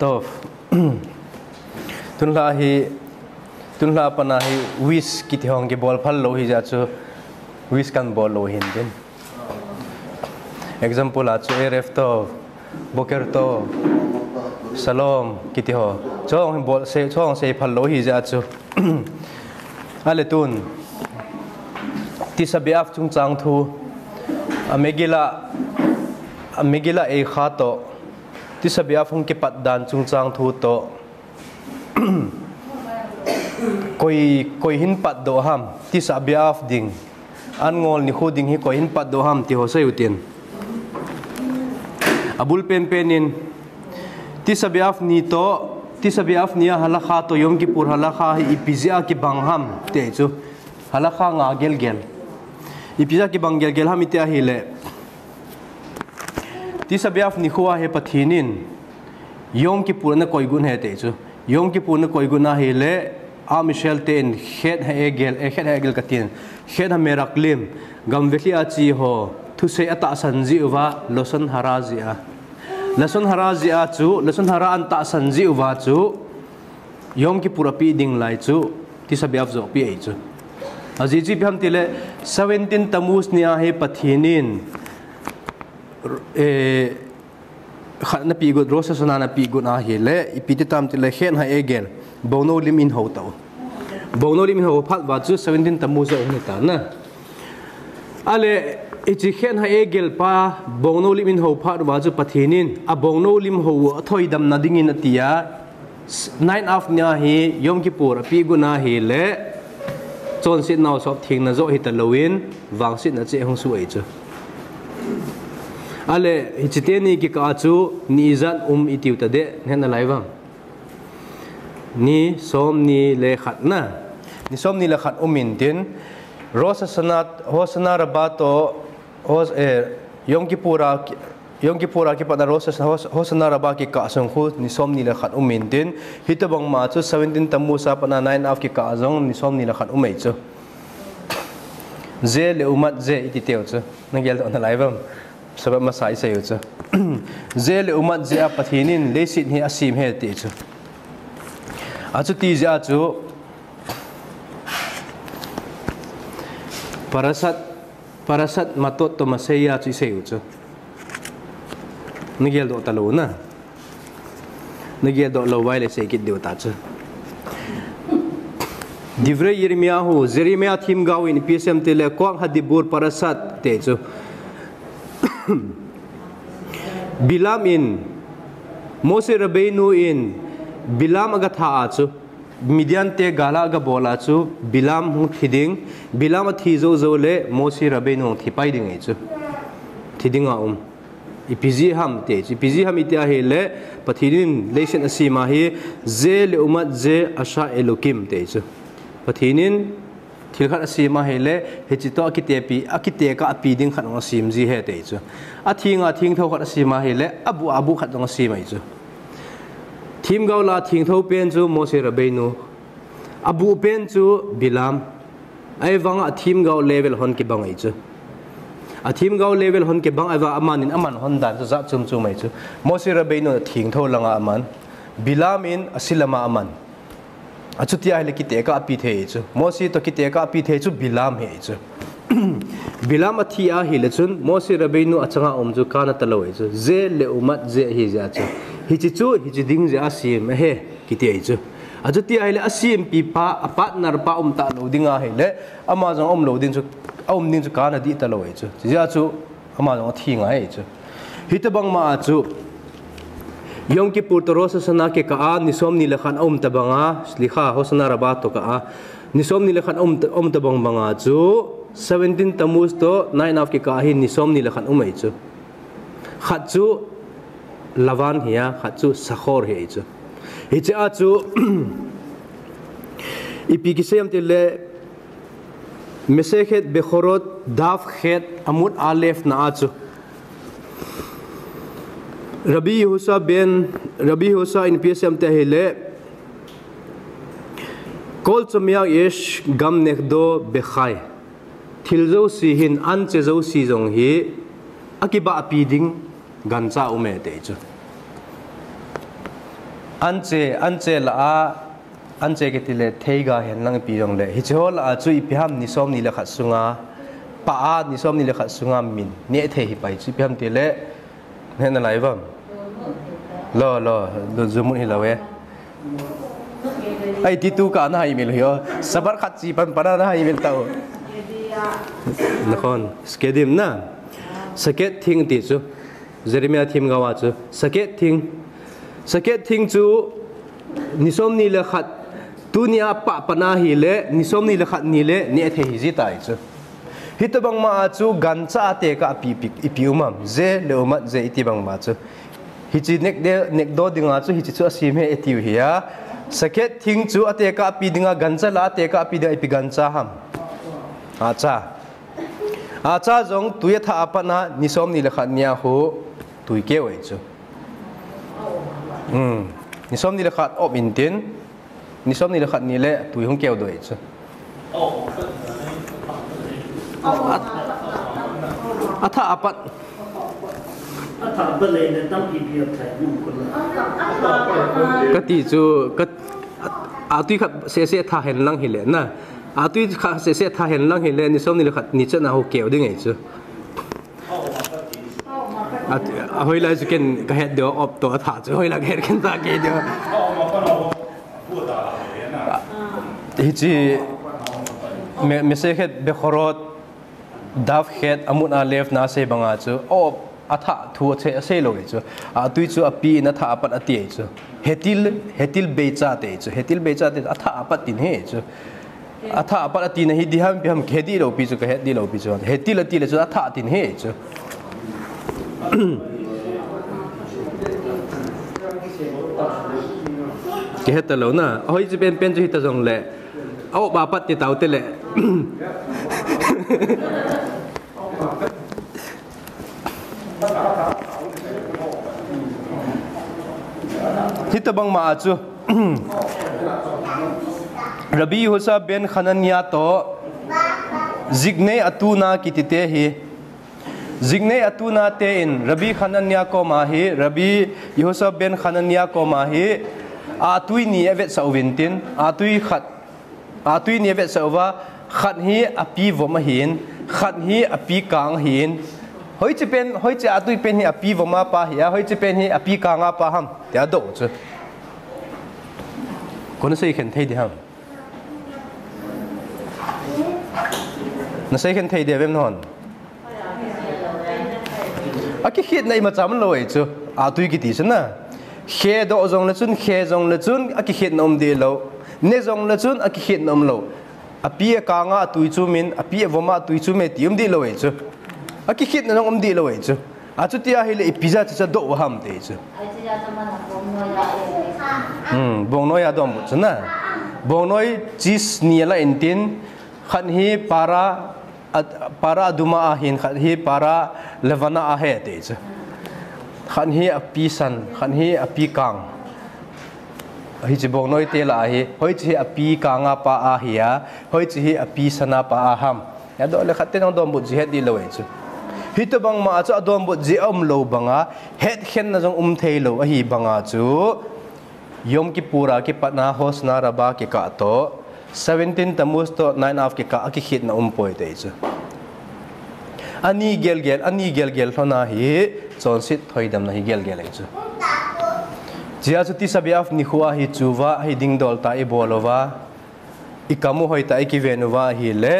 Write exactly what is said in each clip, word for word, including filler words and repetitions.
Tov. Tunlha hi, tunlha pana hi wish kiti hong kibol phal lou hi jeh chun wish kan bol lou hin tin. Example a chu Erev Tov, Boker Tov, Shalom kiti ho. Chong bol sei, chong sei phal lou hi jeh chun. Ale tun. Tisha B'Av chungchang thu. A Megillah, a Megillah Eicha toh. Tisha B'Av hung kipat dan chungchang thu toh. Koi, koi hin patdoh ham, Tisha B'Av ding. An ngol nikho ding hi koi hin patdoh ham ti ho sei utin. Abul penpen in, Tisha B'Av ni toh, Tisha B'Av ni a halakha toh, Yom Kippur halakha hi ipi jeh a kibang ham, ti chu. Halakha nga gelgel. Ipi jeh a kibang gelgel ham iti ahile. Tisha B'Av nikho a hi Pathen in Yom Kippur ana koigun ahi ti chu. Yom Kippur ana koigun ahile, Am Israel ten Chet HaEgel, eh, Chet HaEgel katin. Chet HaMeraklim, gam velhi a che ho, thusei atahsan jeh uva, Lashon Hara jeh a. Lashon Hara jeh a chu, Lashon Hara ana tahsan jeh uva chu, Yom Kippur apeh ding lai chu, Tisha B'Av joh peh ahi chu. Ajeh chu ipi ham tile, seventeen Tammuz ni a hi Pathen in, eh, khat ana peh got, Rosh Hashanah ana peh got ahile, ipi ti tam tile, Chet HaEgel, Bongnou lim in ho tau. Bongnou lim in ho phat uva chu, seventeen Tammuz a um hi ta na. Ale, hiche Chet HaEgel pa, Bongnou lim in ho phat uva chu Pathen in, a Bongnou lim ho u athoidamna dingin ati a, Ninth Av ni a hi Yom Kippur apeh got ahile, chonset nau sop thengna joh hita louvin, vangsetna cheh hung soh ahi chu. Ale, hiche teni kikah a chu, ni ijat um iti u ta ding, hetna lai vang. Ni somni le khat na. Ni somni le khat um in tin, Rosh Hashanah, Hoshana Rabbah toh, Hos-, eh, Yom Kippur a ki-, Yom Kippur a kipatna Rosh Hashanah, Hos-, Hoshana Rabbah kikah sung khu ni somni le khat um in tin, hitobang ma chu seventeen Tammuz a patna Ninth Av kikah jong ni somni le khat um ahi chu. Ze le umat ze iti teu chu. Na geldoh na lai vang. Shabbat masa isei u chu. Ze le umat ze a Pathen in leiset hi asem ahi ti chu. Achuti jeh a chu Parashat, Parashat Matot toh Maseiah chu isei u chu. Na geldoh talou na. Na geldoh lou uva ahile sei kit diu ta chu. Divrei Yirmiyahu, Jeremiah themgao in ipi asei em tile, Koach Hadibur Parashat ti chu. Bilam in, Moshe Rabbeinu in, Bilam agatha a chu. Midian te gal a agabol a chu, Bilam hung thi ding, Bilam athi jou jou le, Moshe Rabbeinu hung thi pai ding ahi chu. Thi ding a um. Ipi jeh ham ti chu. Ipi jeh ham iti ahile, Pathen in leiset asem ahi, Ze le umat ze asha Elokim ti chu. Pathen in thil khat asem ahile, hiche toh akitepi, akitekah api ding khat jong asem ji ahi ti chu. Atheng a thengthou khat asem ahile, abuh a abuh khat jong asem ahi chu. Themgao lah a thengthou pen chu Moshe Rabbeinu. Abuh pen chu Bilam. Ahivang a themgao level hon kibang ahi chu. Athemgao level hon kibang ahivang a aman in aman hon dan chu jat chom chom ahi chu. Moshe Rabbeinu in athengthou lang a aman. Bilam in ase lam a aman. Achuti ahile kitekah api thei chu. Moshe toh kitekah api thei chu Bilam ahi chu. Bilam athi ahile chun Moshe Rabbeinu achang a um chu kana talou ahi chu. Ze le umat ze ahi jeh a chu. Hiche chu, hiche ding jeh a asem ahi, kiti ahi chu. Achuti ahile asempi pa, a partner pa um talou ding ahile, ama jong aum lou ding chu, aum ding chu kana dih talou ahi chu. Chujeh a chu, ama jong athi ngai ahi chu. Hitobang ma a chu, Yom Kippur toh Rosh Hashanah kikah a, ni somni le khat aum tobang a, slicha, Hoshana Rabbah toh kah a, ni somni le khat aum, aum tobang bang a chu, seventeen Tammuz toh Ninth Av kikah a hi ni somni le khat um ahi chu. Khat chu Lavan ahi a, khat chu Zachor ahi chu. Hiche a chu, ipi kisei em tile, Masechet Bechorot, Daf Chet, Amud Aleph na a chu. Rabbi Yehoshua ben, Rabbi Yehoshua in ipi asei em ti ahile, Kol tzomeach yesh gam negdo bechai. Thil jouse hin, anche jouse jong hi, akibahpi ding gancha um e ti chu. Anche, anche la a, anche kiti le theiga hen lang ipi jong le. Hiche ho la a chu ipi ham ni som ni le khat sunga, pa a ni som ni le khat sunga min neh thei hi pai chu ipi ham ti le. Neh na lai vam. Lo, lo, lo, jumut hi lo e. Ai, ti tu ka na hai mil hi o. Sabar khat chi pan pan na hai mil tau. Nakhon, skedim na. Saket thing ti chu. Jeremiah thim gawa chu. Saket thing. Saket thing chu. Ni som ni le khat. Tunia pa pana hi le. Ni som ni le khat ni le. Neh thei hi ji tai chu. Hitobang ma a chu gancha a tekah a pi, pi, ipi um am, je le umat je iti bang ma chu. Hichi nek de, nek do dinga chu hichi chu asim he itiu hi a. Saket thing chu a tekah a pi dinga gancha la a tekah a pi dinga ipi gancha ham. Acha. Acha jong tui a tha a pat na ni som ni le khat nia hu tui keu ei chu. Hmm. Ni som ni le khat op in tin. Ni som ni le khat ni le tui hung keu doi chu. A, a tha a pat. A tha a pat le le tam pi pi a thai nung ko la. Ka ti chu, ka, a, a tui khat se se tha hen lang hi le na. A tui khat se se tha hen lang hi le ni som ni le khat ni chan a ho keu ding ei chu. A, a hoilai chu ken ka het deu op to a tha chu hoilai ka het ken ta ke deu. Hichi me, Mesechet Bechorot daf het amut a lef na sei banga chu op a tha thu a che a sei lo chu. A tui chu a pi in a tha a pat a ti chu. Hetil, hetil beicha te chu. Hetil beicha te a tha a pat tin he chu. A tha a pat a tina hi di ham pi ham ke di lo pi chu ka het di lo pi chu. Hetil a ti le chu a tha tin he chu. Ke het ta lo na. Hoi chu pen pen chu hi ta jong le. Au ba pat ti tau te le. Hitobang ma a chu. Rabbi Yehoshua ben Hanania to Ziknei Atuna kiti te hi. Ziknei Atuna te in Rabbi Hanania koma hi, Rabbi Yehoshua ben Hanania koma hi, a tui ni a vetsah uvin tin, a tui khat A tui ni a vetsah uva, khat hi a pi vom ahin, khat hi a pi kang ahin. Hoiche pen, hoiche a tui pen hi a pi vom a pa hi a, hoiche pen hi a pi kang a pa ham. Tia doh chu. Kona sei khen thei di ham. Na sei khen thei di vem non. A kikhetna ima cham lo ei chu. A tui kiti chu na. Khe doh jong le chun, khe jong le chun, a kikhetna um di lo. Ne jong le chun, a kikhetna um lo. A pi a kanga a tui chu min, a pi a voma a tui chu me ti um di lo ei chu. A kikhetna jong um di lo ei chu. A chu tia hi le ipi ja chu cha doh ham te chu. Hmm, bongnoi a dom bu chu na. Bongnoi chis ni la in tin, khat hi para A, para aduma ahin khat hi para levana ahi te chu. Khat hi a pi san, khat hi a pi kang. Hiche bongnoi te la hi, hoiche hi a pi kanga pa ahi a, hoiche hi a pi sana pa aham. Ya doh le khat te nang dom bu ji het di lo ei chu. Hitobang ma chu a dom bu ji um lo banga, het khenna jong um thei lo ahi banga chu. Yom Kippur a kipatna Hoshana Rabbah kikah to, seventeen Tammuz to nine Av kikah a kikhetna um poi te chu. Ani gelgel, ani gelgel lhona hi, chonset thoidamna hi gelgel ei chu. Chia chu Tisha B'Av nikho a hi chuva, hi dingdol ta i bol uva, i kamu hoi ta i kiven uva hi le,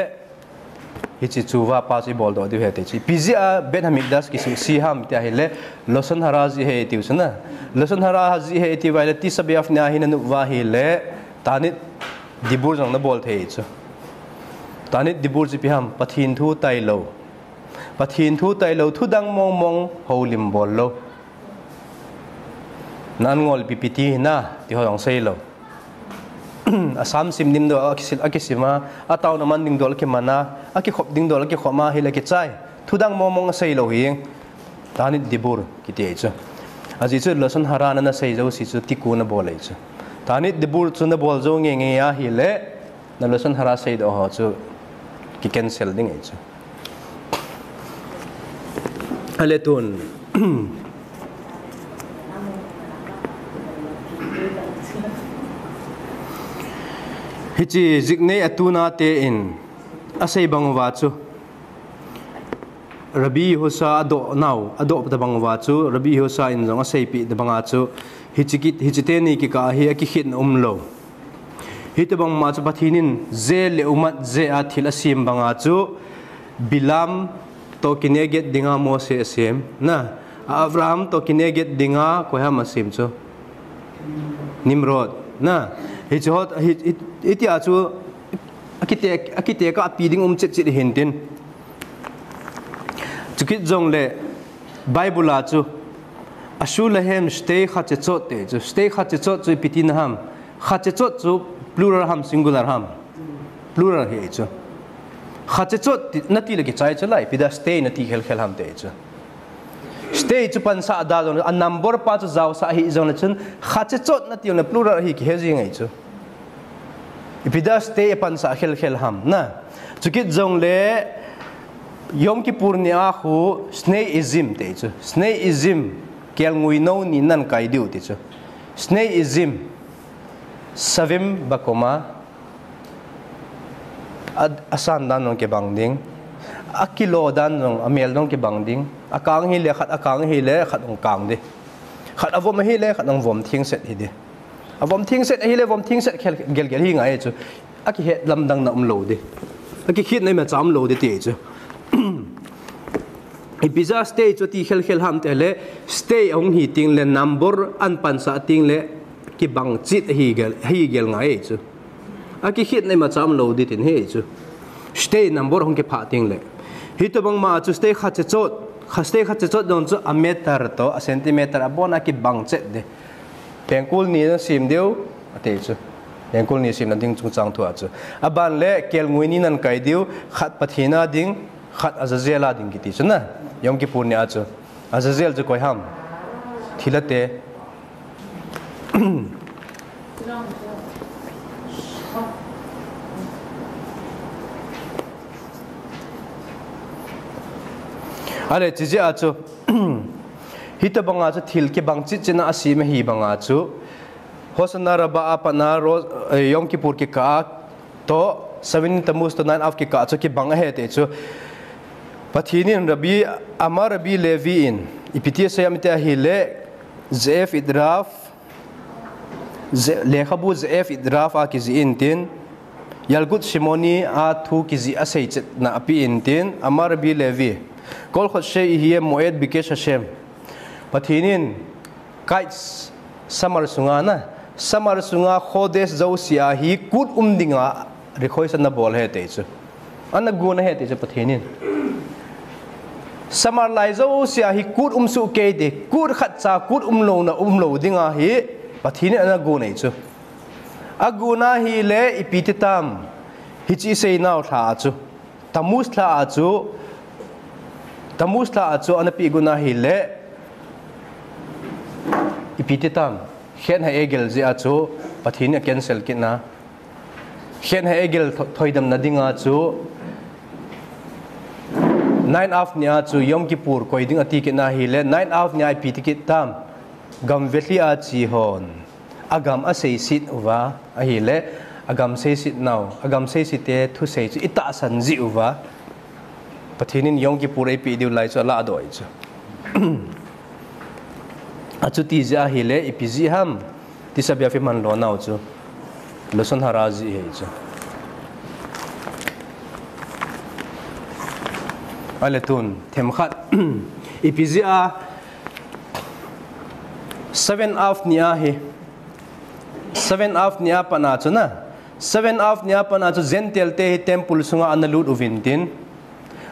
Hiche chuva pa chu i bol doh diu ahi te chu. Ipi jeh a Beit Hamikdash kisuhse ham ti ahi le, Lashon Hara jeh ahi tiu chu na. Lashon Hara jeh ahi tiu va le, Tisha B'Av nia hi na nop uva ahi le, Ta'anit Dibur jong na bol thei chu. Ta'anit Dibur chu ipi ham, Pathen thu tailou. Pathen thu tailou, thudang mong mong houlim bol lou. Na an ngol ipi ipi ti hinam, ti ho jong sei lou. A Sam sim ding dol a kisil, a kisim a, a taona man ding dol a kiman a, a kikhop ding dol a kikhop a, hi le kichai. Thudang mong mong a sei lou hi. Ta'anit Dibur, kiti ahi chu. Ajeh chu Lashon Hara na na sei jouse chu, Tikkun a bol ahi chu. Ta'anit Dibur chu na bol jou nge nge ahi le, na Lashon Hara sei doh ho chu, ki cancel ding ahi chu. Ale tun. Hiche jiknei atuna te in asei bang uva chu, Rabbi Yehoshua adoh nau, adoh ta bang uva chu, Rabbi Yehoshua in jong aseipeh ta banga chu, hiche kit, hiche teni kikah hi akikhetna umlou. Hitobang ma chu Pathen in je le umat je a thil asem banga chu, Bilam toh kineh get dinga Mose asem, na, Abraham toh kineh get dinga koi ham asem chu? Nimrod, na, hiche ho, hi, hi, hitia chu, akite, akite kah pi ding um chet chet hintin. Chukit jongle, Bible a chu, Ashulahem shtei chatzot te chu, shtei chatzot chu ipi tina ham, chatzot chu plural ham, singular ham, plural hi chu. Chatzot ti, nati le kichai chu lai, ipi dia shtei nati khel khel ham te chu. Shtei chu pansah da jongle, a number pa chu jaosah hi jongle chun, chatzot nati jongle plural hi kihe jing ngai chu. Ipi dia shtei pansah khel khel ham, na. Chukit jongle, Yom Kippur ni a khu, shnei ezim te chu. Shnei ezim, kelngoi nou ni nakai diu ti chu. Shnei ezim, shavim bakoma, a, asan dan jong kibang ding, akilo dan jong, amel jong kibang ding, akang hile khat, akang hile khat jong kang ding. Khat avom ahile khat jong vom thengset hi ding. Avom thengset ahile vom thengset khel, gel gel hi ngai chu. Akihet lamdang na umlou ding. Akikhetna imacha umlou ding ti chu. Ipi jeh a shtei chu ati khel khel ham tile, shtei ahung hi tengle number ahin pansah tengle kibang chet ahi gel, ahi gel ngai chu. Akikhetna imacha umlou ding tin hi chu. Shtei number ahung kiphah tengle. Hitobang ma chu shtei chatzot, cha, shtei chatzot jong chu a meter toh, a centimeter abona kibang chet ding. Pengkul ni nasem diu, ati chu. Pengkul ni semna ding chungchang thu a chu. Aban le kelngoi ni nakai diu, khat Pathen a ding, khat Azazel a ding kiti chu na. Yom Kippur ni a chu. Azazel chu koi ham? Thil ate. Ale, chijeh a chu. Hitobanga chu thil kibang chet chet na asem ahi banga chu. Hoshana Rabbah a pat na Ro-, eh, Yom Kippur kikah toh, seven Tammuz toh nine Av kikah chu kibang ahi ti chu. Pathen in Rabbi, Amar Rabbi Levi in, ipi ti asei ham iti ahile, Ze'ev Itrav, Ze-, lekhabu Ze'ev Itrav a kijih in tin, Yalkut Shimoni a thu kijih asei chetna ape in tin, Amar Rabbi Levi, Kol chodshei yiheh moed bikesh Hashem. Pathen in, kites, summer sunga na, summer sunga chodesh jouse a hi kut um dinga request ana bol ahi ti chu. Ana gon ahi ti chu Pathen in. Summer lai jouse a hi kut um soh kei ding, kut khat cha kut umlouna umlou dinga hi Pathen in ana gon ahi chu. Agon ahile ipi ti tam, hiche isei nau lha a chu. Tammuz lha a chu, Tammuz lha a chu ana peh gon ahile, ipi ti tam, Chet HaEgel jeh a chu Pathen in a cancel kit na. Chet HaEgel tho-, thoidamna dinga chu, nine Av ni a chu Yom Kippur koi ding ati kit na ahile, nine Av ni a ipi ti kit tam, gam velhi a che hon. Agam aseiset uva, ahile, agam seiset nau, agam seisete thusei chu itahsan jeh uva. Pathen in Yom Kippur eipeh diu lai chu aladoh ahi chu. Achuti jeh ahile, ipi jeh ham, Tisha B'Av iman lo nau chu. Lashon Hara jeh ahi chu. Ale tun, themkhat. Ipi jeh a, seven Av ni a hi. Seven Av ni a pat na chu na. Seven Av ni a pat na chu Gentile te hi temple sunga ana lut uvin tin.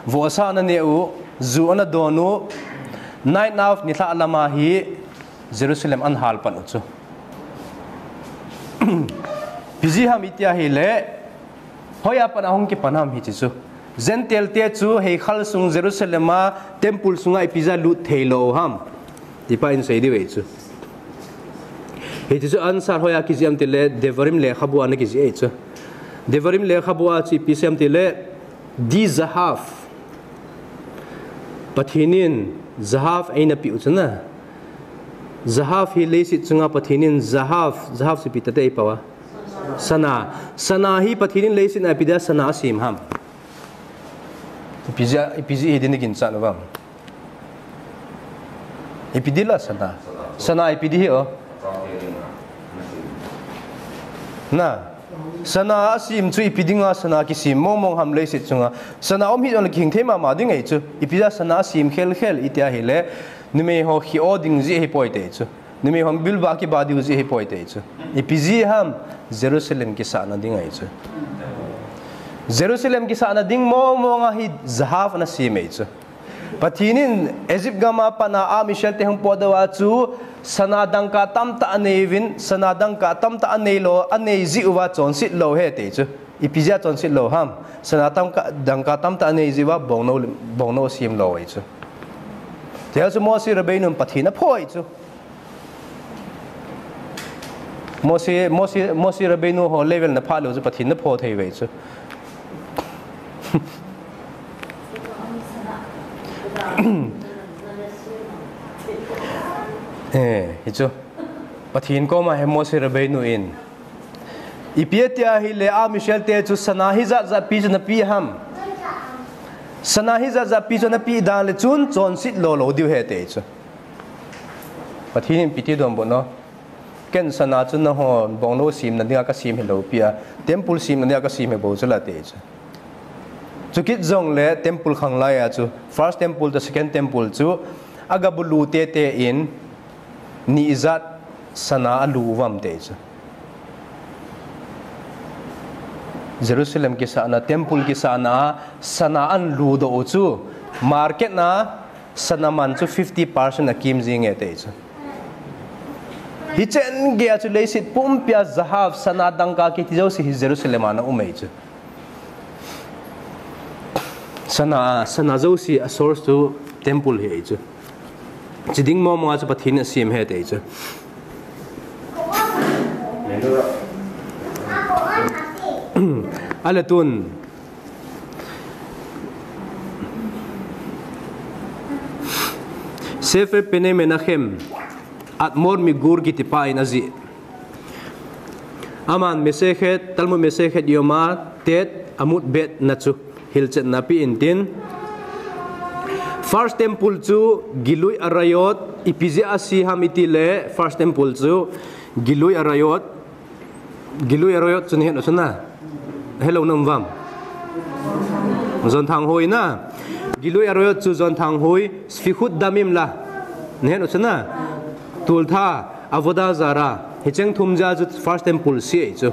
Vohsa ana ne u, ju ana don u. Nine Av ni lhah lama hi Jerusalem ana hal pan u chu. Ipi jeh ham iti ahile, hoiya pat a hung kipan ham hiche chu. Gentile te chu Heichal sung Jerusalem a temple sunga ipi jeh a lut thei lou ham. Tipa in sei diu ahi chu. Hiche chu answer hoiya kijih ham tile Devarim lekhabu a ana kijih ahi chu. Devarim lekhabu a chu ipi sei ham tile, Di Zahav. Pathen in Zahav eina peh u chu na. Zahav hi leiset chunga Pathen in Zahav, Zahav chu ipi tia eipao a. Sana. Sana hi Pathen in leiset a ipi dia sana asem ham? Ipi jeh, ipi jeh hi din ginchat uvam? Ipi dia la sana? Sana ipi dia hi o? Na. Sana asem chu ipi dinga sana kisem mong mong ham leiset chunga? Sana um hih jongle kihing thei mama ding ahi chu. Ipi dia sana asem khel khel itia ahile, numei ho khi o ding jeh ahipoi ti chu. Numei hon bilba kiba diu jeh ahipoi ti chu. Ipi jeh ham? Jerusalem kisahna ding ahi chu. Jerusalem kisahna ding mong mong a hi Zahav ana sem ahi chu. Pathen in Egypt gam a pat a Am Israel te hung potdoh a chu sana dangka tamtah anei uvin, sana dangka tamtah anei lou, anei jeh uva chonset lou ahi ti chu. Ipi jeh a chonset lou ham? Sana tamka, dangka tamtah anei jeh uva bongnou, bongnou asem lou ahi chu. Tia chu Moshe Rabbeinu in Pathen aphoh ahi chu. Moshe, Moshe, Moshe Rabbeinu ho level na phat lou chu Pathen in aphoh thei uve chu. Eh, hi chu. Pathen koma hi Moshe Rabbeinu in. Ipi atia ahile Am Israel te chu sana hi jat jat pi chu napeh ham? Sana hi jat jat pi chu napeh dan le chun chonset lou lou diu ahi ti chu. Pathen in ipi ti donbut no? Ken sana chu nangho bongnou semna dinga kasem hilou pi a, temple semna dinga kasem hi bou chu la ti chu. Chukit jongle temple khanglai a chu, first temple to second temple chu, agabulu tete in, ni ijat sana alu uvam ti chu. Jerusalem kisahna, temple kisahna a sana aludoh u chu, market na sana man chu fifty percent akim jing e ti chu. Hicheng geiya chu leiset pumpia Zahav sana dangka kiti jouse hi Jerusalem a ana um ahi chu. Sana, sana jouse a source chu temple hi ahi chu. Chi ding mong mong a chu Pathen in asem ahi ti chu. Ale tun, Sefer Penei Menachem, Admor MiGur kitipa in ajih. Aman Masechet, Talmud Masechet Yoma, Tet, Amud Bet na chu hilchetna ape intin. First temple chu Gilui Arayot, ipi jeh a ase ham itile, first temple chu Gilui Arayot, Gilui Arayot chu nahet u chu na. Helou na um vam. Jonthang hoi na. Gilui Arayot chu jonthang hoi, Sfichut Damim la. Nahet u chu na. Tultha, Avodah Zarah. Hicheng thum jeh a chu first temple ase ahi chu.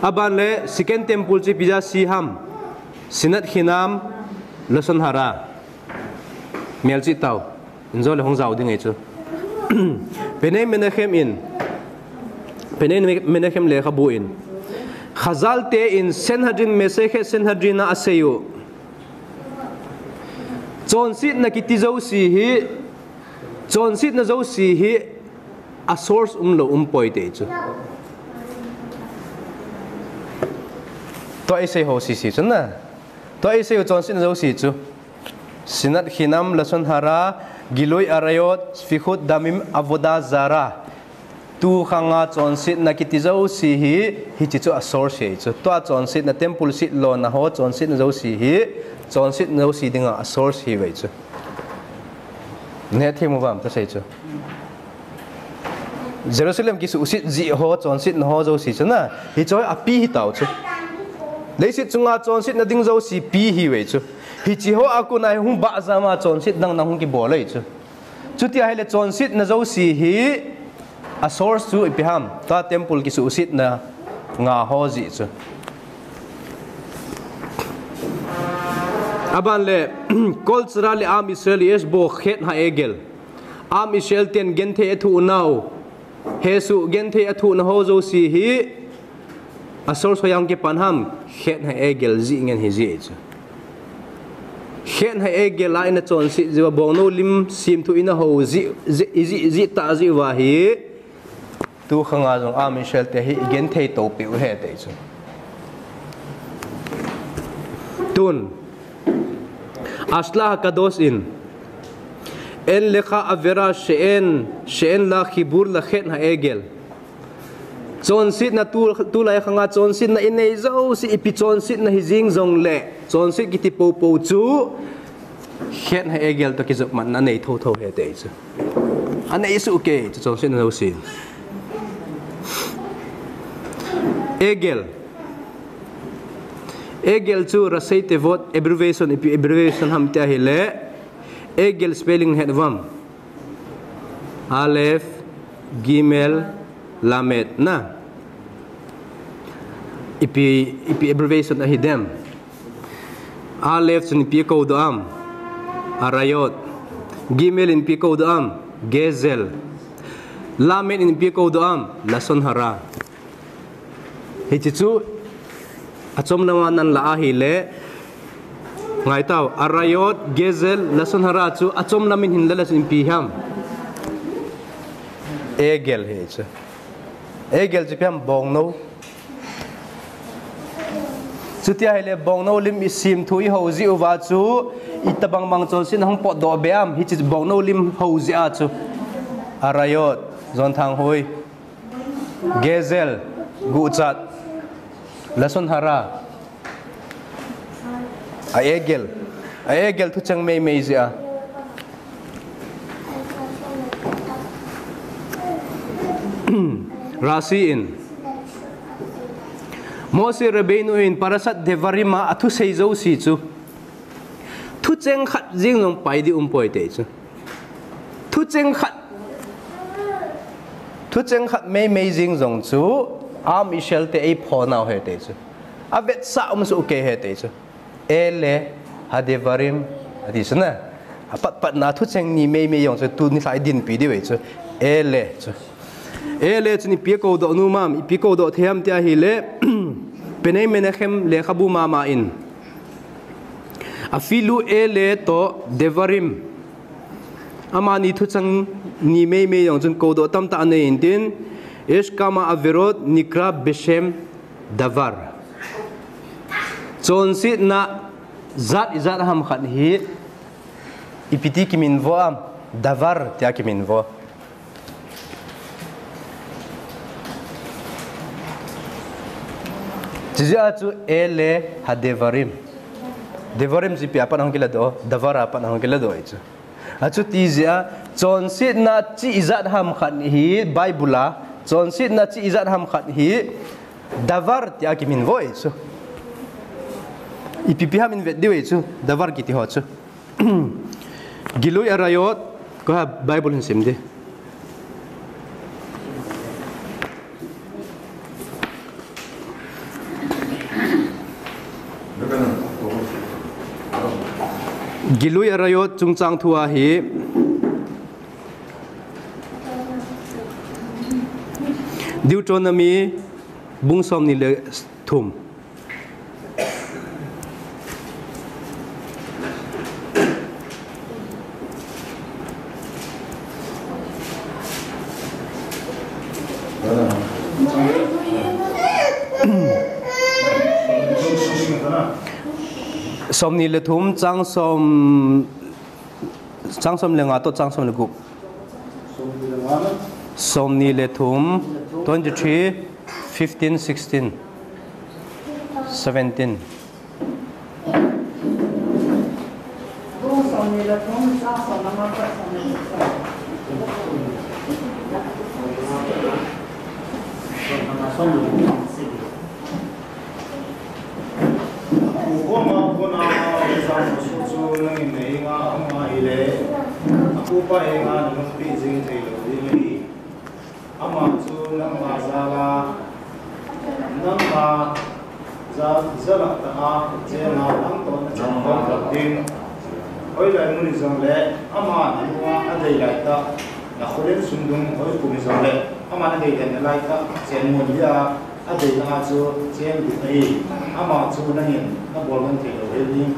Aban le second temple chu ipi jeh a ase ham? Sinat Chinam, Lashon Hara. Melchih tao. Injo le hung jao ding ahi chu. Penei Menachem in, Penei Menachem lekhabu in, Chazal te in Sanhedrin, Masechet Sanhedrin a asei u. Chonsetna kiti jouse hi, chonsetna jouse hi a source umlou umpoi ti chu. Tua isei ho sese chu na. Tua isei u chonsetna jouse chu. Sinat Chinam, Lashon Hara, Gilui Arayot, Sfichut Damim, Avodah Zarah. Tu khanga chonsetna kiti jouse hi, hiche chu a source ahi chu. Tua chonsetna temple setlona ho, chonsetna jouse hi, chonsetna jouse dinga a source ahi ve chu. Nahethem uvam kasei chu. Jerusalem kisuhset jeh ho, chonsetna ho jouse chu na, hiche hi ape hitau chu. Leiset chunga chonsetna ding jouse ape ahi ve chu. Hiche ho a kona hi hung bah jama chonset dang dang hung kibol ahi chu. Chuti ahile chonsetna jouse hi a source chu ipi ham? Tua temple kisuhsetna nga ho jeh chu. Aban le, Kol Tzedek le Am Israel yesh bo Chet HaEgel. Am Israel ten genthei athoh nau, hesoh genthei athohna ho jouse hi a source hoiya kipan ham? Chet HaEgel jeh ngen hi jeh chu. Chet HaEgel a ina chonset jeh uva bongnou lim semthu ina ho jeh, jeh, jeh, jeh tah jeh uva hi. Tu khanga jong Am Israel te hi i genthei topiu ahi ti chu. Tun, Ashla HaKadosh in, En lecha avera she'en, she'en la chibur la Chet HaEgel. Chonsetna tu, tulai khanga chonsetna inei jouse ipi chonsetna hijing jongle, chonset kiti popo chu, khet ha egel toh kijopmatna nei thotho ahi ti chu. Anei soh kei chu chonsetna jouse. Egel. Egel chu ראשי תיבות abbreviation, ipi abbreviation ham ti ahile, egel spelling het uvam. Aleph, Gimel, Lamed na. Ipi, ipi abbreviation ahi dem. Aleph chun ipi koudoh am. Arayot. Gimel in ipi koudoh am. Gezel. Lamed in ipi koudoh am. Lashon hara. Hiche chu achom lama nan la ahile, ngai tau, arayot, gezel, lashon hara chu achom lamin hin la le chun ipi ham. Egel hi chu. Egel chu ipi ham, bongnou. Chuti ahile bongnou lim isim thu ihou jeh uva chu, itobang bang chonsetna hung potdoh be am, hiche bongnou lim hou jeh a chu. Arayot, jon thang hoi. Gezel, guhchat, lashon hara. A egel, a egel thucheng meimei jeh a. Rashi in, Moshe Rabbeinu in Parashat Devarim a athusei jouse chu, thucheng khat jeng jong pai ding umpoi ti chu. Thucheng khat, thucheng khat meimei jeng jong chu, Am Israel te eiphonau ahi ti chu. Avetsah um soh kei ahi ti chu. Ele hadevarim, ati chu na. Apatpatna thucheng ni meimei jong chu, tuni lha idinpi diu ahi chu. Ele chu. Ele chun ipi koudoh nom am, ipi koudoh thei am ti ahile, Bnei Menachem lekhabu mama in, Afilu ele toh devarim, amani thucheng ni meimei jong chun koudoh tamtah anei intin, יש כמה עבירות נקרא בשם דבר. Chonsetna jat ijat ham khat hi ipi ti kiminvo am, davar tia kiminvo. Chujeh a chu ele hadevarim. Devarim chu ipi a pat hung kiladoh, davar a pat hung kiladoh ahi chu. Achuti jeh a, chonsetna chi ijat ham khat hi Bible a, chonsetna chi ijat ham khat hi davar tia kiminvo ahi chu. Ipi pi ham in vet diu ahi chu, davar kiti ho chu. Gilui Arayot, ko ha Bible hin sim di. Gilui Arayot chungchang thu ahi. Deuteronomy bung somni le thum. Somni le thum, chang som, chang som le nga toh chang som le gup. Somni le thum, twenty-three, fifteen, sixteen, seventeen. Koma kona exam chu nangin na henga ahung ahile, apupa henga nanungpeh jing theilou ding ahi. Ama chu nangma jal a, nangma jal, jal a tah a chenga nangtoh nachan khom lou ding. Hoilai mun hijongle, ama nalunga adei laitah, nakholen sundung hoi kum hijongle, ama nadei den laitah, chen mun dia, adeina a chu chen ding ahi. Ama chu nangin nabol man theilou hel ding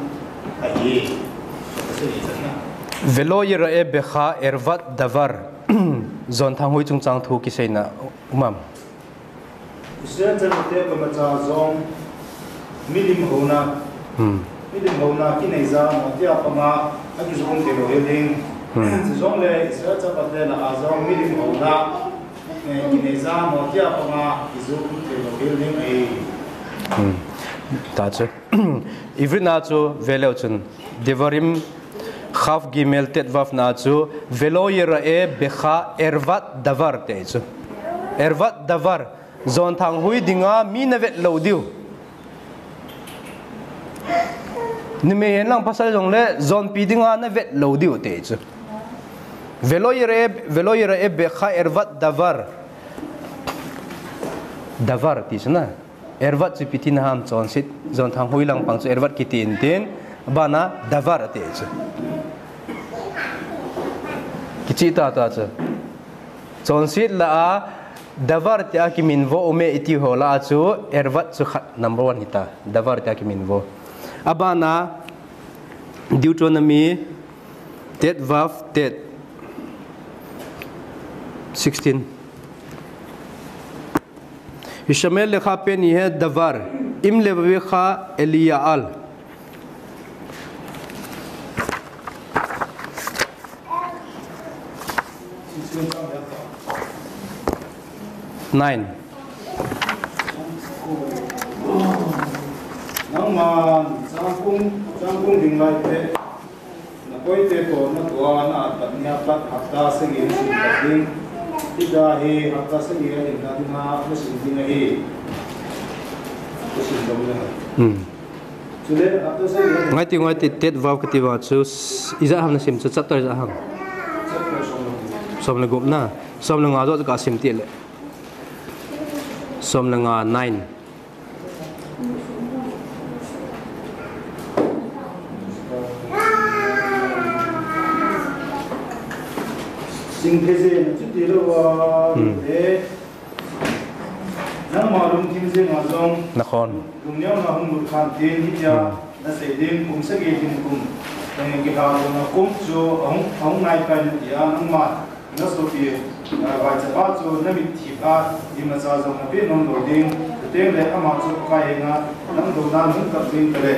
ahi. Kasei chetna. Velo yira'e becha ervat davar. Jon Thang Hui chungchang thu kiseina um am? Israel chate koimacha jong milim houna. Hmm. Milim houna kinei ja mo tia panga akijom theilou hel ding. Hmm. Chujongle Israel chate lah a jong milim houna Kinei za mo tia panga kizu thei lo bil ding ahi. Hmm. Ta chu. Ivrit na chu veleu chun. Devarim Chaf Gimel Tet Vav na chu Velo Yira'eh Becha Ervat Davar ti chu. Ervat Davar. Jonthang hui dinga mi na vet lo diu. Numei hen lang pasal jong le jonpi dinga na vet lo diu ti chu. Velo Yira'eh, Velo Yira'eh Becha Ervat Davar. Davar ti chu na. Ervat chu ipi tina ham chonset. Jonthang hui lang pang chu Ervat kiti in tin. Abana Davar ti chu. Kichih tata chu. Chonset la a Davar tia kiminvo ume iti ho la a chu Ervat chu khat number one hita. Davar tia kiminvo. Abana Deuteronomy Tet Vav Tet sixteen. Hishameh lecha pen yiheh davar, im levavecha el ya'al. Nine. Nangman changkung, changkung ding lai te. Na koite toh na tua na atat nia pat hapta sagi na sim ta ding. Hita hi hapta sagi a hin na dinga na sim ding ahi. Na sim dong le. Hmm. Chule hapta sagi a hin. Ngai ti, ngai ti, Tet Vav kati va chu s-, ijat ham na sim chu chapter ijat ham. Chapter som le gup. Som le gup na. Som le nga jo ka sim ti le. Som le nga, nine. Sing thei jeng chu ti lou a, hmm, eh, nangma lungthim jeng a jong. Nakhon. Lungneona hung lut khan tin hitia, hmm, na sei ding kum sagi ding kum. Eh, kihal na kum chu ahung, ahung nai kai na tia nangma. Na sopi, ah, vaichapa chu na mitthip a, imacha jong na pe nom lou ding, chuteng le ama chu Pakai henga nang douna hung kap ding tale.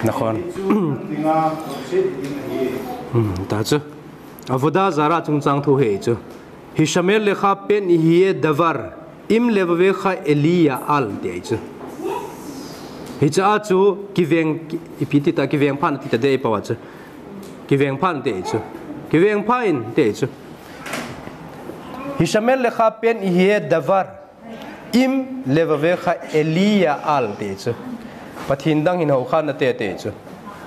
Nakhon. Hichu nang dinga chonset ding ahi. Hmm, ta chu. Avodah Zarah chungchang thu hi chu. Hishameh lecha pen yiheh davar, im levavecha el ya'al ti ahi chu. Hicha a chu kiveng, ki-, ipi ti ta, kiveng phat ti ta dei pa wa chu. Kiveng phat ti ahi chu. Kiveng phat in ti ahi chu. Hishameh lecha pen yiheh davar, im levavecha el ya'al ti ahi chu. Pathen dang hin hou kha nate ti ahi chu.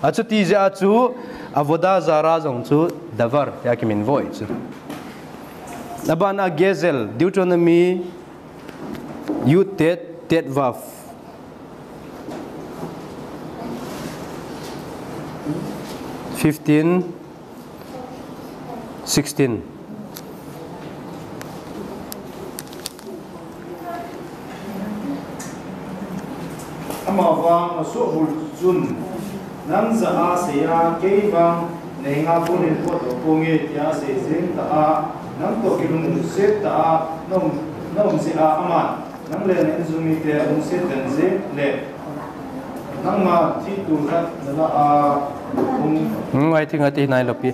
Achuti jeh a chu Avodah Zarah jong chu davar tia kiminvo ahi chu. Abana Gezel, Deuteronomy Yud Tet, Tet Vav. Fifteen, sixteen. Amavang asohbul chun, nang jah a sei a, kei vang na henga konin potdoh ponge tia sei jeng ta a, nang toh kilungset ta a, na um, na um jeh a aman. Nang le na insung mite ahung seitan jeh le, nangma thi tul khat na la a hung. Hmm, ngai ti, ngai ti, nai lopi.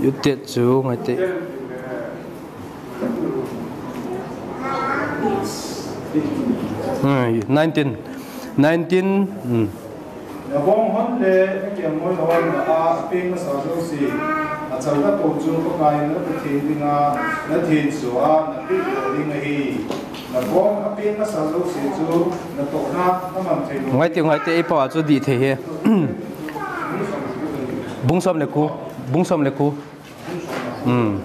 Yud Tet chu, ngai ti. Hmm, nineteen. Nineteen. Hmm. Na bong hon le na kelngoi hon na a peng masa jouse, achal ta pou chu Pakai na Pathen dinga na thenso a na peh lou ding ahi. Na bong a peng masa jouse chu na tohna na man thei lou. Ngai ti, ngai ti, ei pao a chu dih thei hi. Bung som le ko, bung som le ko. Hmm.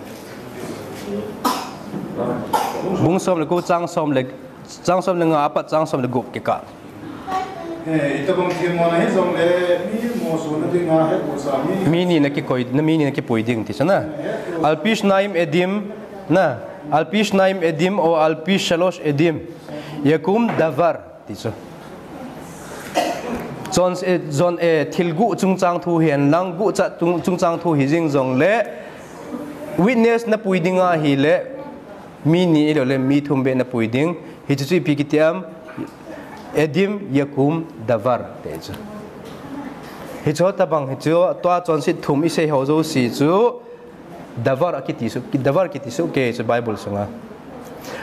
Bung som le ko, chang som le, chang som le nga apat chang som le gup kikah. Eh, itabang themmo na hijongle, mi mosona dinga hettohsah mi. Mi ni na kikoi, na mi ni na kipui ding ti chu na. Hettohsah. Al pi shnaim edim, na. Al pi shnaim edim o al pi shalosh edim. Yakum davar ti chu. Chon, eh, jon, eh, thil guh chungchang thu hihen lang, guh chat chung, chungchang thu hi jing jongle, witness na pui dinga ahile, mi ni ahilou le, mi thum beh na pui ding. Hichu chu ipi kiti am, edim, yakum, davar, ti chu. Hichu tabang hichu, tua chonset thum isei ho jouse chu, davar akiti chu, davar kiti chu, kei chu Bible sunga.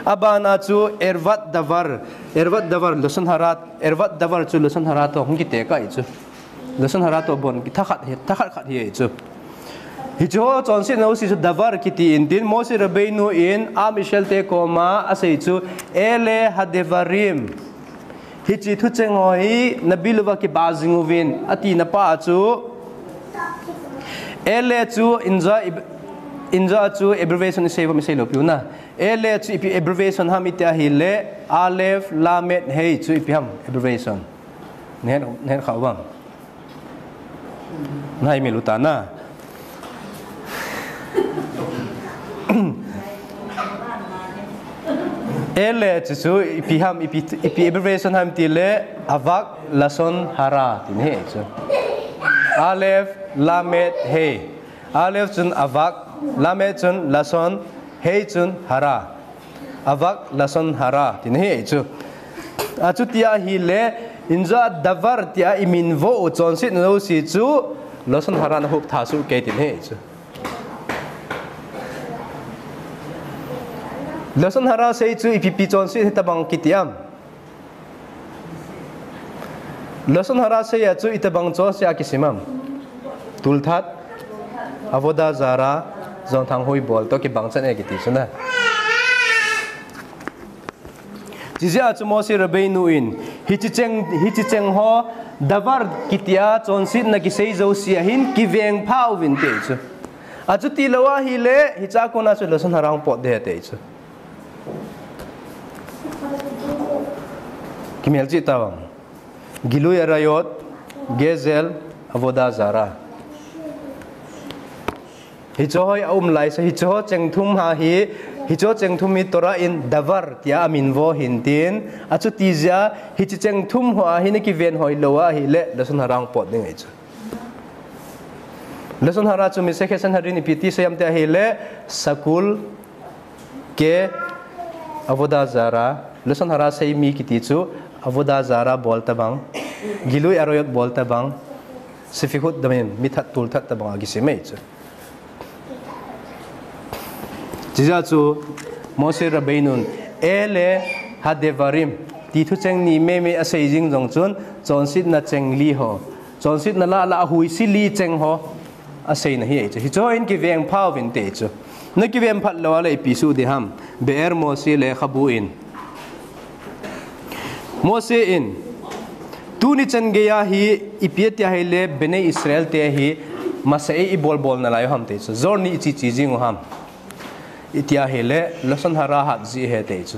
Abana chu ערוות דבר, ערוות דבר, לשון הרע, ערוות דבר chu לשון הרע toh hung kitekah ahi chu. לשון הרע toh bon, thakhat hi, thakhat khat hi ahi chu. Hiche ho chonsetna jouse chu דבר kiti intin, Moshe Rabbeinu in עם ישראל te koma asei chu, אלה הדברים. Hiche thucheng ho hi nabil uva kibah jing uvin, atina pa chu. אלה chu inja, inja chu abbreviation isei uvam, isei lou piu na. אלה chu ipi abbreviation ham iti ahile, אלף, למד, ה' chu ipi ham abbreviation. Nahet, nahet kha uvam. Nahaimil u ta na. אלה chu chu ipi ham, ipi, ipi abbreviation ham itile, אבק לשון הרע tina ahi chu. אלף, למד, ה'. אלף chun אבק, למד chun לשון, ה' chun הרע. אבק לשון הרע tina ahi chu. Achuti ahile, inja דבר tia iminvo u chonsetna jouse chu לשון הרע na hop tha soh kei tina ahi chu. לשון הרע sei chu ipi pi chonset hitobang kiti ham? לשון הרע sei a chu itobang chonse a kisim ham? Tulthat, עבודה זרה, jonthang hui bol toh kibang chan e kiti chu na. Chijeh a chu Moshe Rabbeinu in, hiche cheng, hiche cheng ho, דבר kitia chonsetna kisei jouse a hin kivengpha uvin ati chu. Achuti lou ahile, hiche a kona chu לשון הרע hung pot ding ahi ati chu. Kimelchih tauvam. גילוי עריות, גזל, עבודה זרה. Hiche ho hi aum laisah, hiche ho cheng thum ha hi, hiche ho cheng thum hi Torah in דבר tia aminvo hintin, achuti jeh a, hiche cheng thum ho a hi nakiven hoi lou ahile, לשון הרע hung pot ding ahi chu. לשון הרע chu Masechet Sanhedrin ipi ti sei ham iti ahile, שקול, כא, עבודה זרה, לשון הרע sei mi kiti chu, עבודה זרה bol tobang, גילוי עריות bol tobang, ספיחות דמים, mi that tulthat tobang a kisim ahi chu. Chijeh a chu, Moshe Rabbeinun, אלה הדברים, ti thucheng ni meimei asei jing jong chun, chonsetna cheng li ho, chonsetna lah lah a huisi li cheng ho, aseina ahi chu. Hiche ho in kivengpha uvin ati chu. Nakiven phat lou ahile ipi soh ding ham. באר משה lekhabu in, Moshe in, tuni chan geiya hi ipi ati ahile, בני ישראל te hi, masei ibol bol nalai u ham ati chu. Jor ni iche che jing u ham iti ahile, לשון הרע hat jeh ahi ati chu.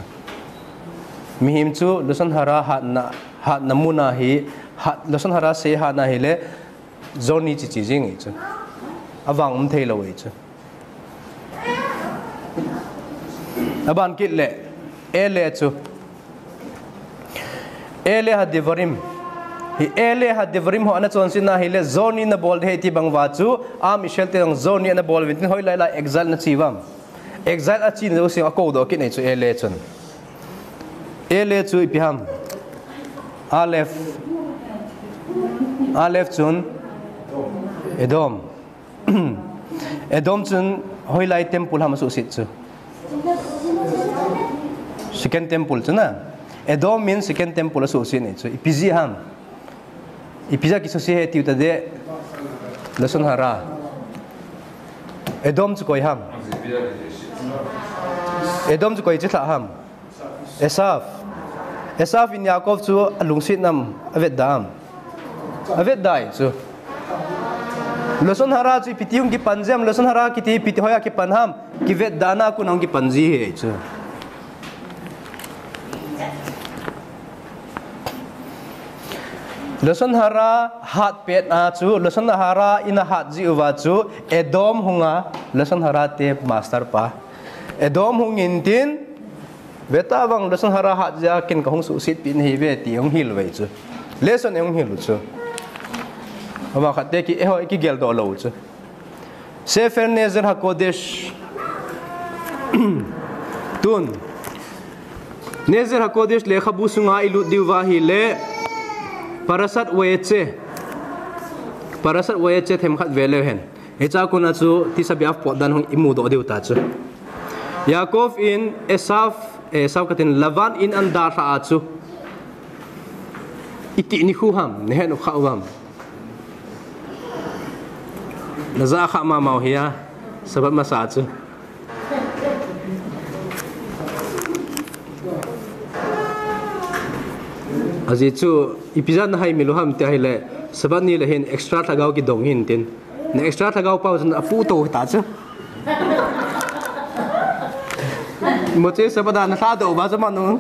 Mihem chu לשון הרע hatna, hatna mun a hi, hat, לשון הרע sei hatna ahile, jor ni che che jing ahi chu. Avang um thei lou ahi chu. Aban kit le, אלה chu. אלה הדברים. Hi אלה הדברים ho ana chonsetna ahile, jor ni nabol ding ahi ti bang uva chu, עם ישראל te jong jor ni ana bol uvin tin hoilai lai exile ana che uvam. Exile achena jouse akoudoh kit ahi chu אלה chun. אלה chu ipi ham. Aleph. Aleph chun Edom. Edom chun hoilai temple ham asuhset chu. Second temple chu na. Edom in second temple asuhset ahi chu. Ipi jeh ham. Ipi jeh a kisuse ahi tiu tadeh. לשון הרע. Edom chu koi ham. Edom chu koi chilhah ham. Esav. Esav in Yaakov chu alungset nam, avetda am. Avetda ahi chu. לשון הרע chu ipi ti hung kipan jeh ham, לשון הרע kiti ipi ti hoiya kipan ham, kivetdana a kon hung kipan ji ahi chu. לשון הרע hat pet a chu, לשון הרע in ahat jeh uva chu, Edom hunga, לשון הרע te master pa. Edom hung intin, vetavang לשון הרע hat jeh a ken kahung suhset pi nahi ve ti hung hil uve chu. Lesson hung hil u chu. Ama khat te ki, eiho, kigeldoh lou chu. Sefer Nezer HaKodesh. Tun. Nezer HaKodesh lekhabu sunga ilut diu va ahile. Parashat Vayetze. Parashat Vayetze themkhat ve leu hen. Hiche a kona chu Tisha B'Av potdan hung imudoh diu ta chu. Yaakov in Esav Eh, sao katin Lavan in an dalha a chu. Iti nikho ham, nahet u kha u ham. Naja kha mama u hia, Sabbath masa chu. Ajeh chu, ipi jeh a nahai milu ham tia ahile, Sabbath ni le hin extra lhagao kidong hin tin. Na extra lhagao pau chun apu to ta chu. Moche Sabbath a na lha do ba chu manu.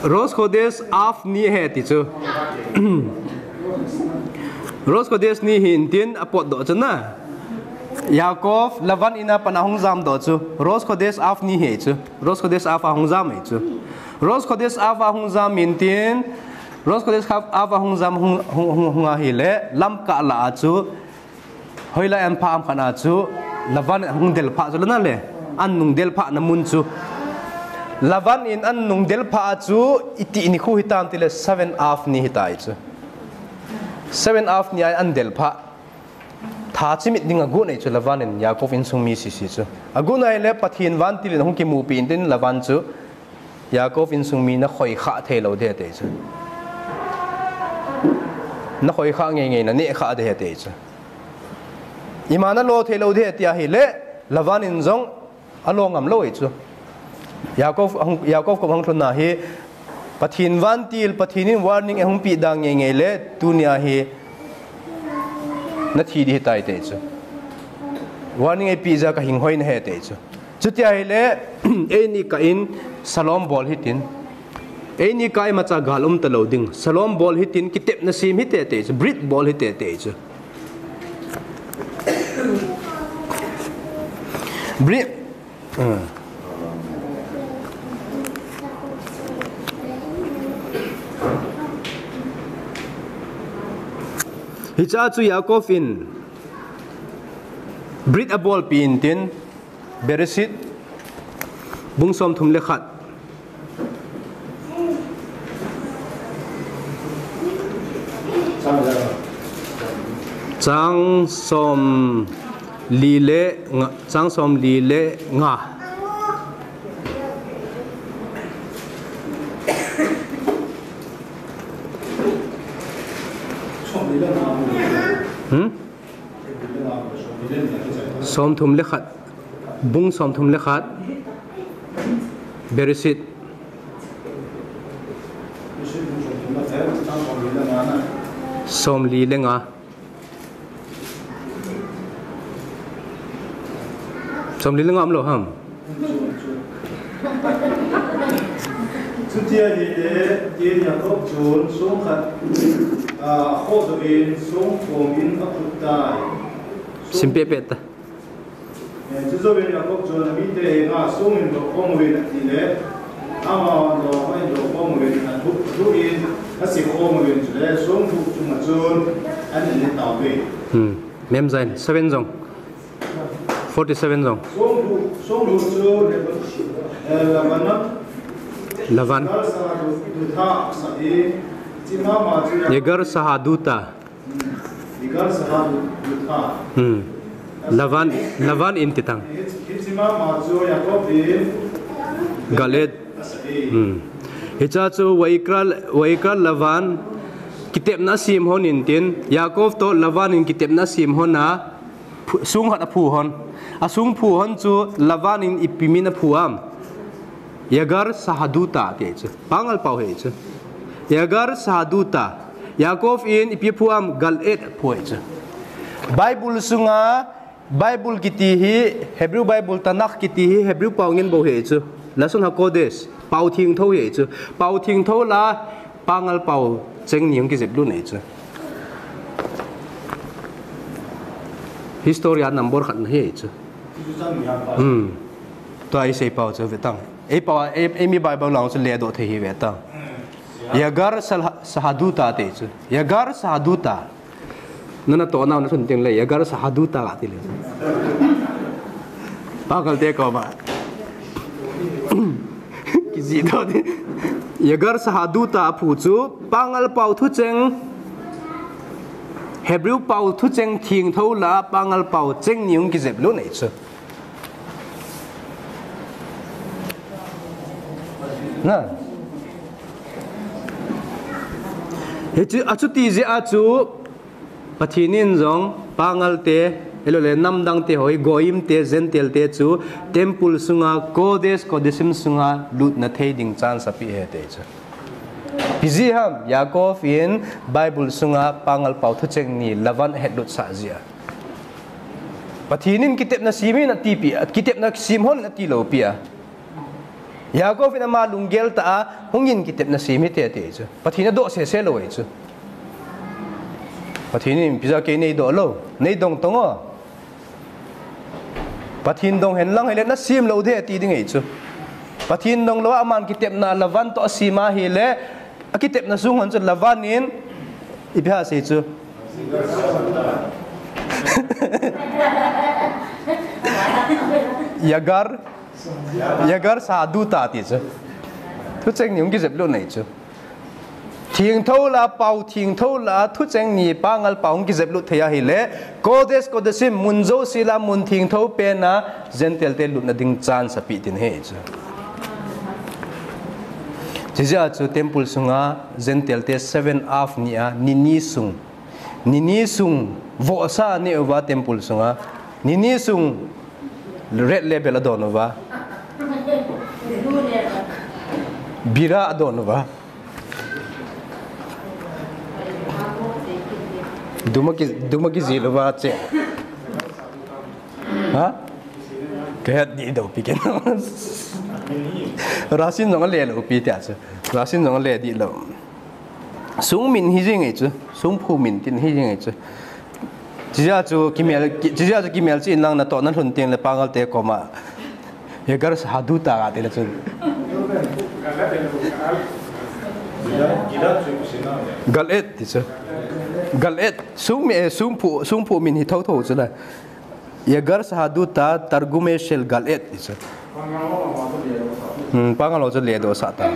Rosh Khodesh Av ni ahi ti chu. Rosh Khodesh ni hin tin apot doh chu na. Yaakov, Lavan in a pat a hung jam doh chu. Rosh Khodesh Av ni ahi chu. Rosh Khodesh Av a hung jam ahi chu. Rosh Khodesh Av a hung jam in tin. Rosh Khodesh Av, Av a hung jam hung, hung, hung, hung ahile. Lamka lah a chu. Hoilai an pha ham khat a chu, Lavan in ahung del pha chu lana le, an nung del pha na mun chu. Lavan in an nung del pha chu, iti nikho hitam tile seven Av ni hitai chu. Seven Av ni a an del pha. Tha chimit ding agot nei chu Lavan in Yaakov insung mi sisi chu. Agot nai le Pathen vantil in ahung kimupi in tin Lavan chu. Yaakov insung mi na khoi kha thei lou ding ati chu. Na khoi kha ngei ngei na neh kha ding ati chu. Ima na lo thei lou ding ati ahile, Lavan in jong alo ngam lou ahi chu. Yaakov ahung, Yaakov kom ahung lhun na hi, Pathen vantil, Pathen in warning ahung pe dan ngei ngei le, tunia hi na thi ding ahitai ati chu. Warning eipe jeh a ka hing hoi nahi ati chu. Chuti ahile, eini kah in shalom bol hitin. Eini kah imacha gal um talou ding. Shalom bol hitin, kitepna sem hite ati chu. Brit bol hite ati chu. Brit. Ah. Hiche a chu Yaakov in brit abol pi in tin, Bereshit, bung som thum le khat. Chang som li le nga, chang som li le nga. Hmm? Som thum le khat. Bung som thum le khat. Bereshit. Som li le nga. Som li le nga um lou ham. Chuti ahile, tin Yaakov chun song khat, ah, akhoh doh in song khom in aphut tai. Sim peh peh ta. Eh, chujouvin Yaakov chun amite henga song hin doh khom uvin ati le, amahon jong ahin doh khom uvin, athu, athu in asi khom uvin chule, song thuh chunga chun ahin tao uve. Hmm. Mem jeng, seven jong. Forty-seven jong. Song thuh, song thuh chu, eh, Lavan. Lavan. Yagar Sahadutha, sah hi, hiche mama chu Yagar Sahadutha. Hmm. Lavan, Lavan in ti tang. Gal'ad. Hmm. Hiche chu Vayikra, Vayikra Lavan kitepna asem hon in tin, Yaakov toh Lavan in kitepna asem hon a, phu-, song khat aphu hon. Asong phu hon chu Lavan in ipi min aphu am. Yagar Sahadutha ti chu. Pangal pau hi chu. Yagar Sahadutha. Yaakov in ipi aphu am, Gal'ad aphu hi chu. Bible sunga, Bible kiti hi, Hebrew Bible, Tanakh kiti hi, Hebrew pau ngen bou hi chu. Lashon HaKodesh, pau thengtho hi chu. Pau thengtho lah a, pangal pau cheng ni hung kijep lut ahi chu. History a number khat na hi chu. Hmm. Tua isei pau chu ve tang. Ei pau, ei, eimi Bible lang chu ledoh thei hi ve tang. Yagar Sahadutha ti chu. Yagar Sahadutha. Nana toh nau na thun teng le, Yagar Sahadutha ti le. Pangal te koma. Kijih doh ni. Yagar Sahadutha aphu chu, pangal pau thucheng. Hebrew pao thucheng thengtho lah a Pangal pao cheng ni hung kijep lut ahi chu. Na. Hichu, achuti jeh a chu Pathen in jong Pangal te, ahilouleh namdang te ho hi, Goyim te, Gentile te chu temple sunga, Kodesh Kodashim sunga lutna thei ding chance apeh e ti chu. Ipi jeh ham, Yaakov in Bible sunga Pangal pao thucheng ni Lavan ahet lut sah jeh a. Pathen in kitepna sem in ati pi, kitepna sem hon in ati lou pi a. Yaakov in ama lunggel tah a, hung in kitepna sem hite ati chu. Pathen adoh sese lou ahi chu. Pathen in ipi jeh a kei nei doh lou, nei dong tong o. Pathen dong hen lang hile nasem lou ding ati ding ahi chu. Pathen dong lou a aman kitepna Lavan toh asem ahile, akitepna sung hon chu Lavan in ipi ham sei chu. Yagar, Yagar Sahadutha ti chu. Thucheng ni hung kijep lut ahi chu. Thengtho lah a, pao thengtho lah a, thucheng ni Pangal pao hung kijep lut thei ahile, Kodesh Kodashim mun jouse lah a mun thengtho pen a Gentile te lutna ding chance apeh ding ahi chu. Chujeh a chu temple sunga Gentile te seven Av ni a, ni ni sung. Ni ni sung vohsa anei uva temple sunga. Ni ni sung red label adon uva. Bira adon uva. Duma ki, duma kijil uva che. Ha? Kahet dih dou pi ken. Ration jong ale lou pi tia chu. Ration jong ale dih lou. Sung min hi jing ahi chu. Sung phu min tin hi jing ahi chu. Chujeh a chu kimel, ki, chujeh a chu kimel cheh in lang natoh nalhun teng le Pangal te koma. Yagar Sahadutha ati le chun. Galeed ti chu. Galeed. Sung mi, eh, sung phu, sung phu min hi thotho chu la. Yagar Sahadutha Targume shel Galeed ti chu. Hmm, Pangal ho chu ledoh sah ta.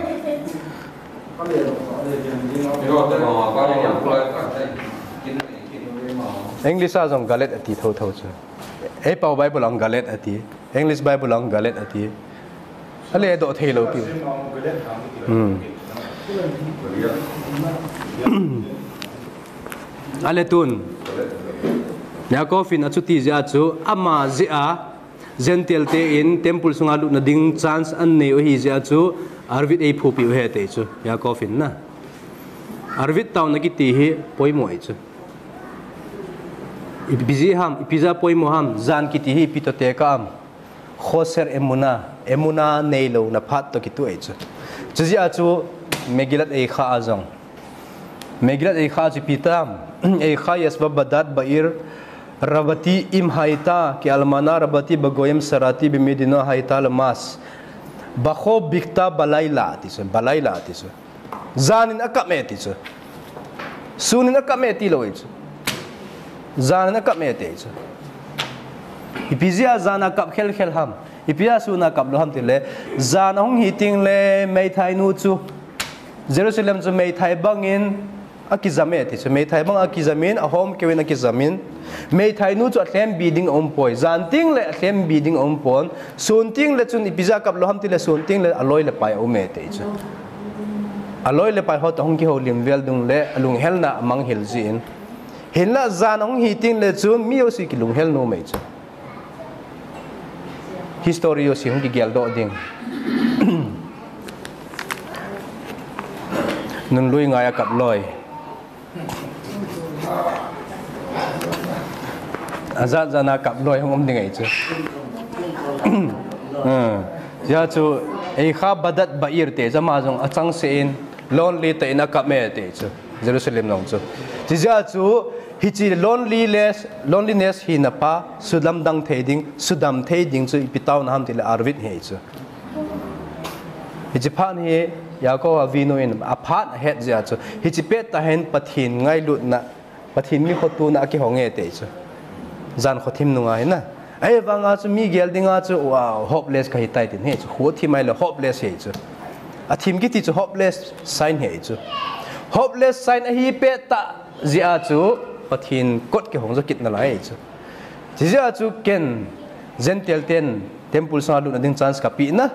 English a jong Galeed ati thotho chu. Ei pao Bible a jong Galeed ati. English Bible a jong Galeed ati. Aledoh thei lou pi. Hmm. Ale tun. Yaakov in achuti jeh a chu ama jeh a Gentile te in temple sunga lutna ding chance anei u ahi jeh a chu Arvit eiphupi u ahi ti chu. Yaakov in na. Arvit taona kiti hi poimo ahi chu. Ipi jeh ham, ipi jeh a poimo ham, jan kiti hi ipi toh tekah am. Khoser emuna, emuna neilouna phat toh kitoh ahi chu. Chujeh a chu Megillat Eicha a jong. Megillat Eicha chu ipi tam, Eicha yashva badat ba'ir, rabati im hayta, ki almana rabati bagoyim sarati bimedino hayta lamas. Bako bikta balayla ti chu, balayla ti chu. Jan in akap e ti chu. Sun in akap e ti lou ahi chu. Jan in akap e ti chu. Ipi jeh a jan a kap khel khel ham. Ipi jeh a sun a kap lou ham tile. Jan ahung hi teng le meithai nu chu. Jerusalem chu meithai bang in akijam e ti chu. Meithai bang akijam in, ahom keu in akijam in. Meithai nu chu alhem bi ding aumpoi. Jan teng le alhem bi ding aumpon. Sun teng le chun ipi jeh a kap lou ham tile sun teng le aloi le pai aum e ti chu. Aloi le pai ho toh hung kihoulim vel ding le alunghelna amanghil jin. Hinlah jan ahung hi teng le chun mi jouse kilunghel nom e chu. History jouse hung kigeldoh ding. Nunlui ngai a kap loi. Ajat jat a kap loi hung um ding ahi chu. Hmm. Hijeh chun, Eicha badat ba'ir ti chu ama jong achangseh in, lonely tah in akap e ti chu, Jerusalem jong chu. Hijeh chun, hiche loneliness, loneliness hina pa, sulamdang thei ding, sudam thei ding chu ipi taona ham tile Arvit hi chu. Hiche phat hi Yaakov Avinu in aphat ahet jeh a chu, hiche pettah hin Pathen ngailutna, Pathen mi khotona akihong e ti chu. Jan khothim nunga hin na. Ahivanga chu mi gel dinga chu, wow, hopeless kahitai tin hi chu. Khothim ahile hopeless hi chu. Athim kiti chu hopeless sign hi chu. Hopeless sign ahi pettah jeh a chu, Pathen kot kihong jo kit nalai chu. Chijeh a chu ken Gentile ten temple sanga lut nading chance kapeh na,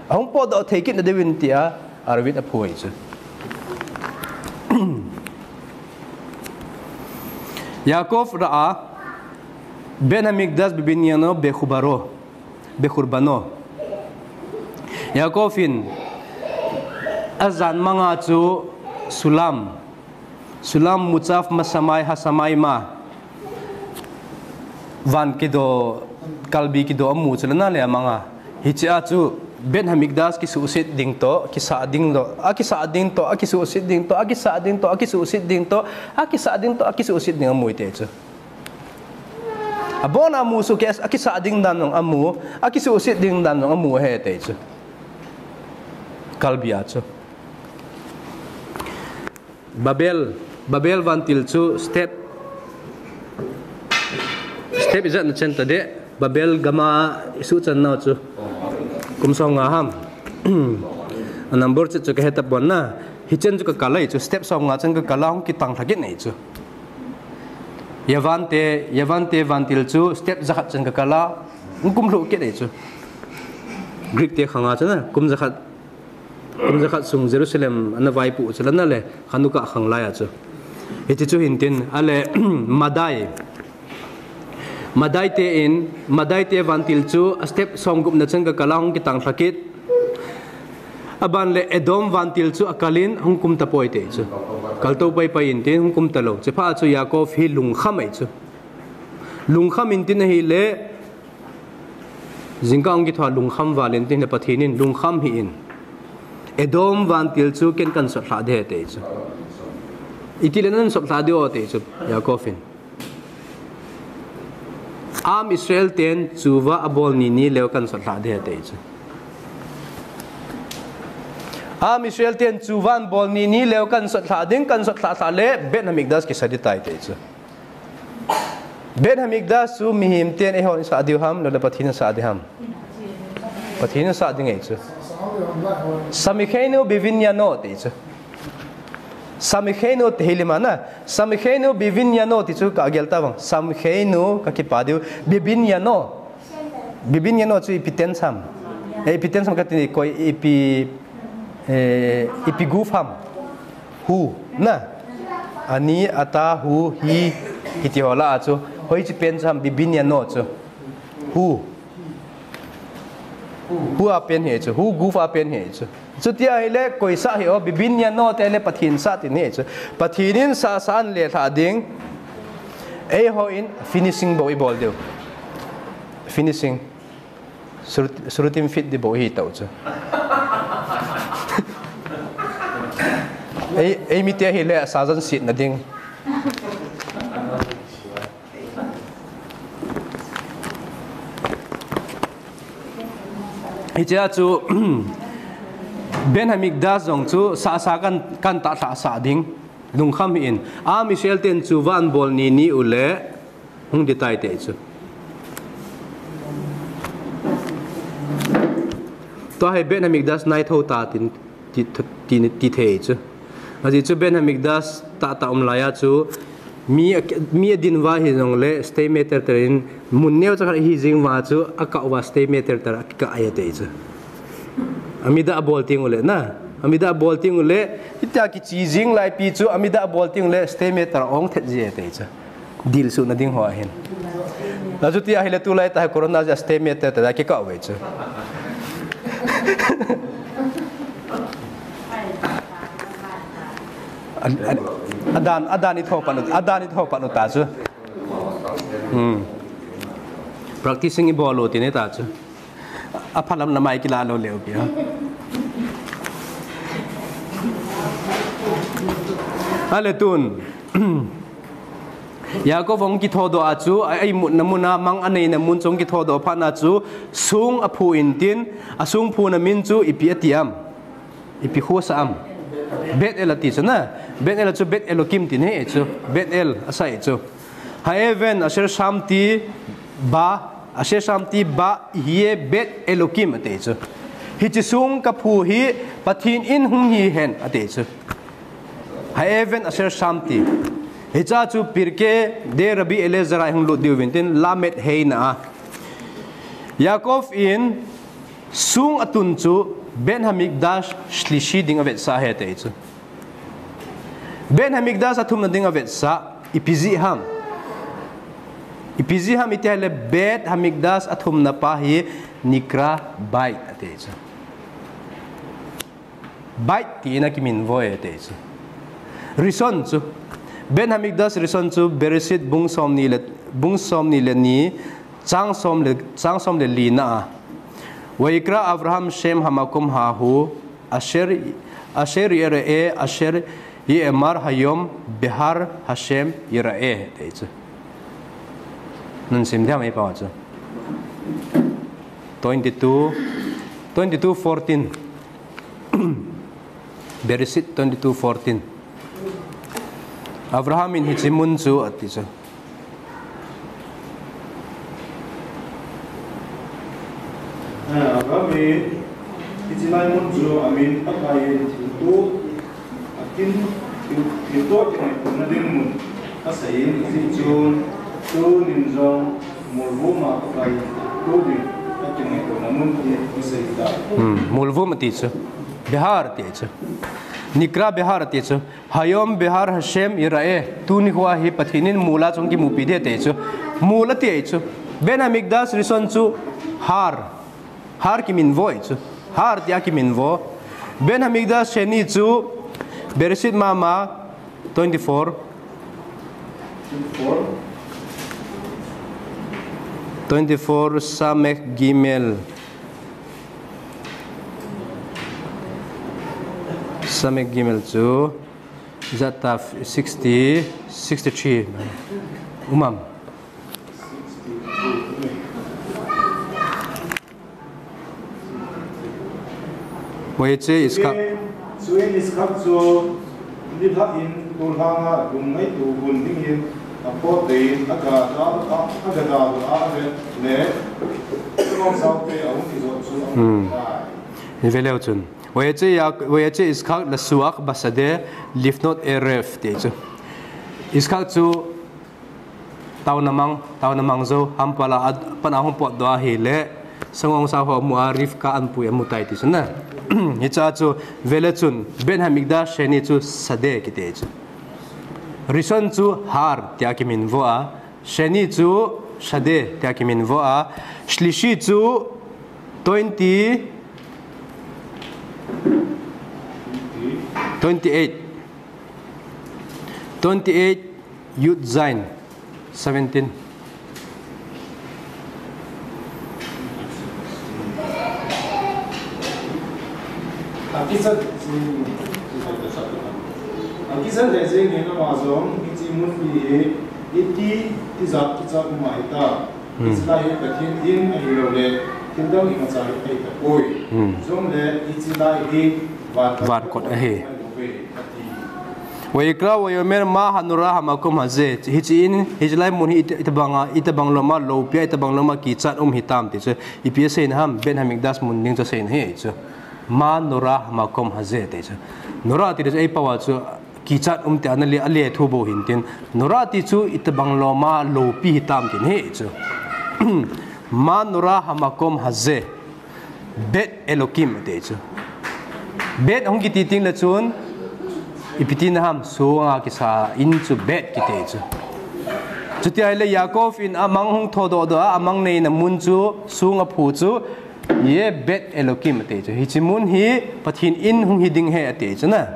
ahung potdoh thei kit nadiuvin tia Arvid aphu ahi chu. יעקב ראה בית המקדש בבניינו בחורבנו, בחורבנו. יעקב in ajan manga chu סולם, סולם מוצב משמים השמימה, van kido, kalbi kido amu chu le na le amanga. Hiche a chu Beit Hamikdash kisuhset ding toh, kisah ding toh, akisah ding toh, akisuhset ding toh, akisah ding toh, akisuhset ding toh, akisah ding toh, akisuhset ding amu ahi ti chu. Abon a amu soh kei, akisah ding dan jong amu, akisuhset ding dan jong amu ahi ti chu. Kalbi a chu. Babel, Babel vantil chu step, step ijat na chen ta de, Babel gam a isuhchan nau chu. Kum som nga ham. A number chu chu kahe tapon na. Hichen chu kakal ahi chu, step som nga chen kakal a hung kitang lha kit ahi chu. Yavan te, Yavan te vantil chu step jakhat chen kakal a, hung kumlhuh kit ahi chu. Greek te khang a chu na, kum jakhat, kum jakhat sung Jerusalem ana vaipoh chu le na le, Hanukkah khang lai a chu. Hiti chu hintin, ale, Madai. Madai te in, Madai te vantil chu a step som gup na chen kakal a hung kitang lha kit. Aban le Edom vantil chu akal in hung kum tapoi ti chu. Kaltou paipai intin hung kum talou. Chuphat a chu Yaakov hi lungkham ahi chu. Lungkham intin ahile, jingkah hung kithoa lungkham val intin le Pathen in lungkham hih in. Edom vantil chu ken kahin sotlhah ding ahi ti chu. Itile nahin sotlhah diu ti chu, Yaakov in. Am Israel ten chuva abol nini leu kahin sotlhah ding ahi ti chu. Am Israel ten chuva abol nini leu kahin sotlhah ding, kahin sotlhah lhah le Beit Hamikdash kisa ding ahi ti chu. Beit Hamikdash chu mihem ten eihon isah diu ham, lou le Pathen in asah ding ham? Pathen in asah ding ahi chu. Samikheinu bibinyano ti chu. Samikheinu ti hi lima na. Samikheinu bibinyano ti chu kagel ta vang. Samikheinu kakipah diu. Bibinyano. Bibinyano chu ipi tense ham? Eh, ipi tense ham kati ni koi ipi, eh, ipi goof ham? Who, na? Ani, ata, who, he, kiti ho lah a chu. Hoiche pen chu ham bibinyano chu. Who. Who a pen ahi chu. Who goof a pen ahi chu. Chuti ahile koi sah hih o, bibinyano ti le Pathen sah ti ahi chu. Pathen in sah sah in lelhah ding. Eihon finishing bou ibol diu. Finishing. Sruti, srutim fit ding bou ihi tau chu. Ei, eimite ahile sajan sit na ding. Hiche a chu Beit Hamikdash jong chu sah sah kahin, kahin tah lhah sah ding. Lungkham hih in. Am Israel ten chuva abol nini u le hung ding ahi ti chu. Tua hi Beit Hamikdash nai thou ta tin ti, ti, ti thei chu. Ajeh chu Beit Hamikdash tah tah um lai a chu mi a, mi adin uva hijongle stay meter ter in mun neocha khat hi jing uva chu akah uva stay meter ter akikah ahi ti chu. Amidah abol teng ule na. Amidah abol teng ule, hitia kichi jing lai pi chu, amidah abol teng ule, stay meter ong thet ji e ti chu. Dil suh na ding ho ahin. Na chuti ahile tulai tah corona jeh a stay meter te da kikah uve chu. A, a, adan, adan itho pan u, adan itho pan u ta chu. Hmm. Practicing ibol u ti ne ta chu. Aphalam lamai kila lou leu pi ha. Ale tun. Yaakov ahung kithodoh a chu, a, a imutna mun a, mang aneina mun chu ahung kithodoh phat na chu, song aphu intin, asong phuna min chu ipi ati am? Ipi kho asah am? Beit El ati chu na. Beit El chu Beit Elokim ti ahi chu. Beit El asah chu. Ha'even asher shamti ba, asher shamti ba yihye Beit Elokim ati chu. Hiche song kaphu hi Pathen in hung hihen ati chu. Ha'even asher shamti. Hiche chu Pirkei de Rabbi Eliezer a hung lut diu vin tin Lamed He na a. Yaakov in song atun chu Beit Hamikdash Shlishi ding avetsah ahi ati chu. Beit Hamikdash athumna ding avetsah, ipi jeh ham. Ipi jeh ham iti ahile Beit Hamikdash athumna pa hi Nikra Beit ati chu. Beit tia kiminvo e ati chu. Rishon chu. Beit Hamikdash Rishon chu Bereshit bung somni le, bung somni le ni, chang som le, chang som le li na a. Vayikra Avraham Shem hamakom hahu, asher, asher yira'eh, asher ye'emar hayom behar Hashem yira'eh ati chu. Nasim diu ham ipa chu. Twenty-two, twenty-two fourteen. Bereshit twenty-two fourteen. Avraham in hiche mun chu ati chu. Ah, Avraham in hiche lai mun chu amin Pakai in thilto akin, thil, thilto kingaito na ding mun asei in, hijeh chun tunin jong Molvom a Pakai in thilto ding akingaito na mun ti asei tai. Hmm, Molvom ati chu. Behar ati chu. Nikra Behar ati chu. Hayom behar Hashem yira'eh. Tuni khoa hi Pathen in mol a chu hung kimupi ding ati chu. Mol ati chu. Beit Hamikdash Rishon chu Har. Har kiminvo e chu. Har tia kiminvo. Beit Hamikdash Sheni chu Bereshit mama twenty-four. Twenty-four Samech Gimel. Samech Gimel chu Zatav sixty, sixty-three. Umam. Vayetze Yitzchak. Chuin Yitzchak chu nilhah in gollhang a lum ngaito hun dingin aphoh tah in agada, agada a avet le chulom saote ahung kijot chu amu tai. Hmm. Ve leu chun. Vayetze Yak-, Vayetze Yitzchak lasuach basadeh lifnot erev ati chu. Yitzchak chu taona mang, taona mang jou, hampal a, a, pan a hung potdoh ahile, sangongsao ho amu a, Rivka anpui amu tai ti chu na. Hiche chu, ve leu chun, Beit Hamikdash Sheni chu Sadeh kiti chu. Rishon chu Har tia kiminvo a, Sheni chu Sadeh tia kiminvo a, Shlishi chu twenty, twenty-eight, twenty-eight, Yud Zayin, seventeen. Akisan, akisan le jeng hin ama jong, hiche mun hi, iti, tijat kichat um ahitai. Hmm. Israel Pathen in ahilou le, thildang imacha hi ahi tapoi. Hmm. Jongle, hiche lai hi, van, van kot ahi. Vayikra vayomer ma hanora hamakom hazeh. Hiche in, hiche lai mun hi it-, itobang a, itobang lom a loupi a, itobang lom a kichat um hitam ti chu. Ipi asei na ham, Beit Hamikdash mun ding chu asei na hi chu. Ma nora hamakom hazeh ti chu. Nora ti chu eipao a chu kichat um ti ana le, ale thu bou hin tin. Nora ti chu itobang lom a loupi hitam tin hi chu. Ma nora hamakom hazeh. Beit Elokim ati chu. Beit ahung kiti teng le chun, ipi tina ham, song a kisa in chu Beit kiti chu. Chuti ahile Yaakov in amang hung thodoh doh a, amang neina mun chu, song aphu chu, Yeh Beit Elokim ati chu. Hiche mun hi Pathen in hung hi ding ahi ati chu na.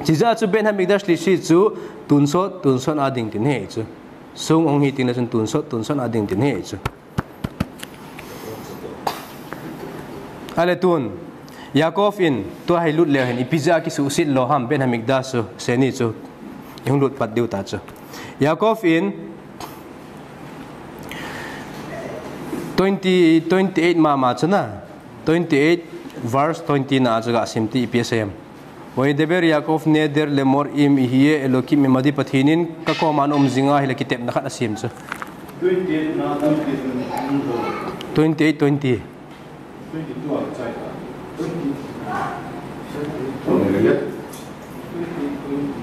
Chijeh a chu Beit Hamikdash Shlishi chu tonsot, tonsot a ding tin ahi chu. Song ahung hi teng le chun tonsot, tonsot a ding tin ahi chu. Ale tun, Yaakov in, tua hi lut leu hen, ipi jeh a kisuhset lou ham, Beit Hamikdash chu, Sheni chu, ihung lut pat diu ta chu. Yaakov in, twenty, twenty-eight mama chu na, twenty-eight verse twenty na chu ga sim ti ipi asei em. Vayedaber Yaakov neder lemor, Im yihye Elokim imadi, Pathen in kakoma aum jing a ahile kitepna khat asem chu. Twenty-eight na, twenty-eight, twenty. Twenty-two a chai ta. Twenty. Twenty-eight, twenty.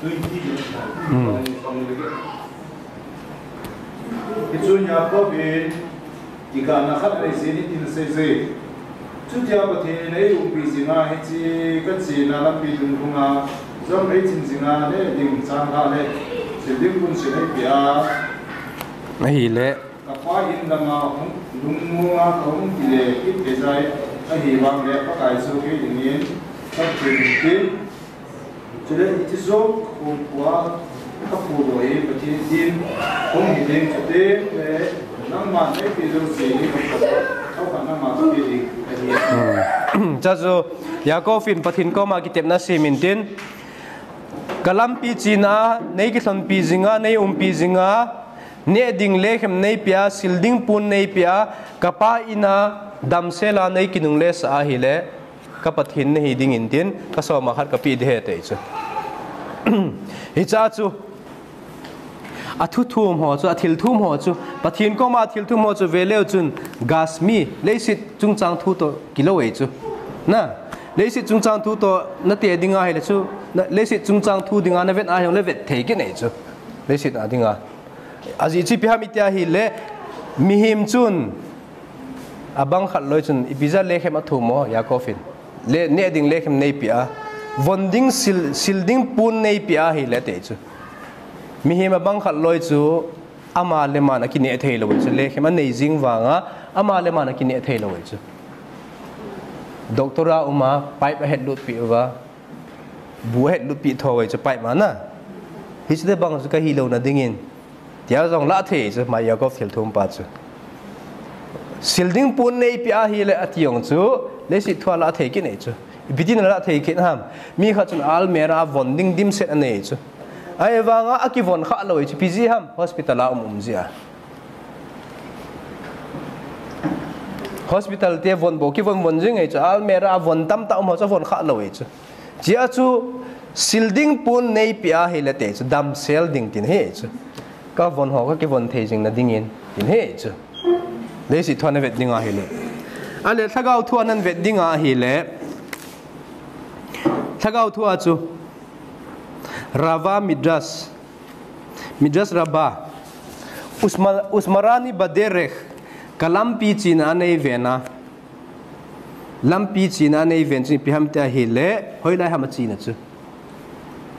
Hmm. Hichun Yaakov in kigahna khat anei jin hitin asei e. Chutia Pathen in eiumpi jinga hiche kachena lampi dunghunga jong eichin jinga neh ding chang khat le sil ding pun sil eipeh a. Ahile. Kapa in lama hung, lungmonga kahung kile kit kei jeh ahivang le Pakai chu kei dingin kathum tin. Chule hiche jong kakhopua, kakhopua hi Pathen tin hung hiding chuteng le nangman neipeh jouse hi kakhopua, nangma kape ding ahi. Hmm. Chuchu Yaakov in Pathen koma kitepna asem in tin, kalampi chena neikilhonpi jinga, neiumpi jinga, neh ding lekhem neipeh a, sil ding pon neipeh a, kapa ina damsel a neikinungle sah ahile, ka Pathen nahi dingin tin, kasoma khat kapeh ding ahi ati chu. Hiche chu, athu thum ho chu, athil thum ho chu, Pathen koma athil thum ho chu veleu chun, gashmi, leiset chungchang thu toh kilou ahi chu. Na, leiset chungchang thu toh nate ding ahile chu, na, leiset chungchang thu dinga navet ahijongle vet thei kit ahi chu. Leiset a dinga. Ajeh chu ipi ham iti ahile, mihem chun, abang khat loi chun, ipi jeh a lekhem athum mo, Yaakov in. Le, neh ding lekhem neipeh a. Von ding sil, sil ding pon neipeh a ahile ati chu. Mihem abang khat loi chu, ama le aman akineh thei lou chu. Lekhem anei jing vanga, ama le aman akineh thei lou chu. Doctor a uma, pipe ahet lut peh uva. Bu ahet lut peh tho uve chu pipe ma na. Hiche tobang chu kahi louna dingin. Tia jong lah thei chu ma Yaakov thil thum pa chu. Sil ding pon neipeh ahile ati jong chu. Leiset thua lah thei kit ahi chu. Ipi tin alah thei kit ham. Mi khat chun almirah a von ding dimset anei chu. Ahivanga akivon kha lou chu. Ipi jeh ham. Hospital a um um jeh a. Hospital te von bou kivon von jing ahi chu. Almirah a von tamtah um ho chu von kha lou ahi chu. Chea chu, sil ding pon neipeh ahile ati chu, damsel ding tin ahi chu. Kavon ho kakivon thei jing na dingin, tin ahi chu. Leiset thua navet ding ahile. Ale, lhagao thua navet ding ahile. Lhagao thua chu, Rava Midrash. Midrash Rava. Usma-, Usmarani Baderech. Kalampi chena neiven a. Lampi chena neiven chu ipi ham tia ahile, hoilai ham achena chu.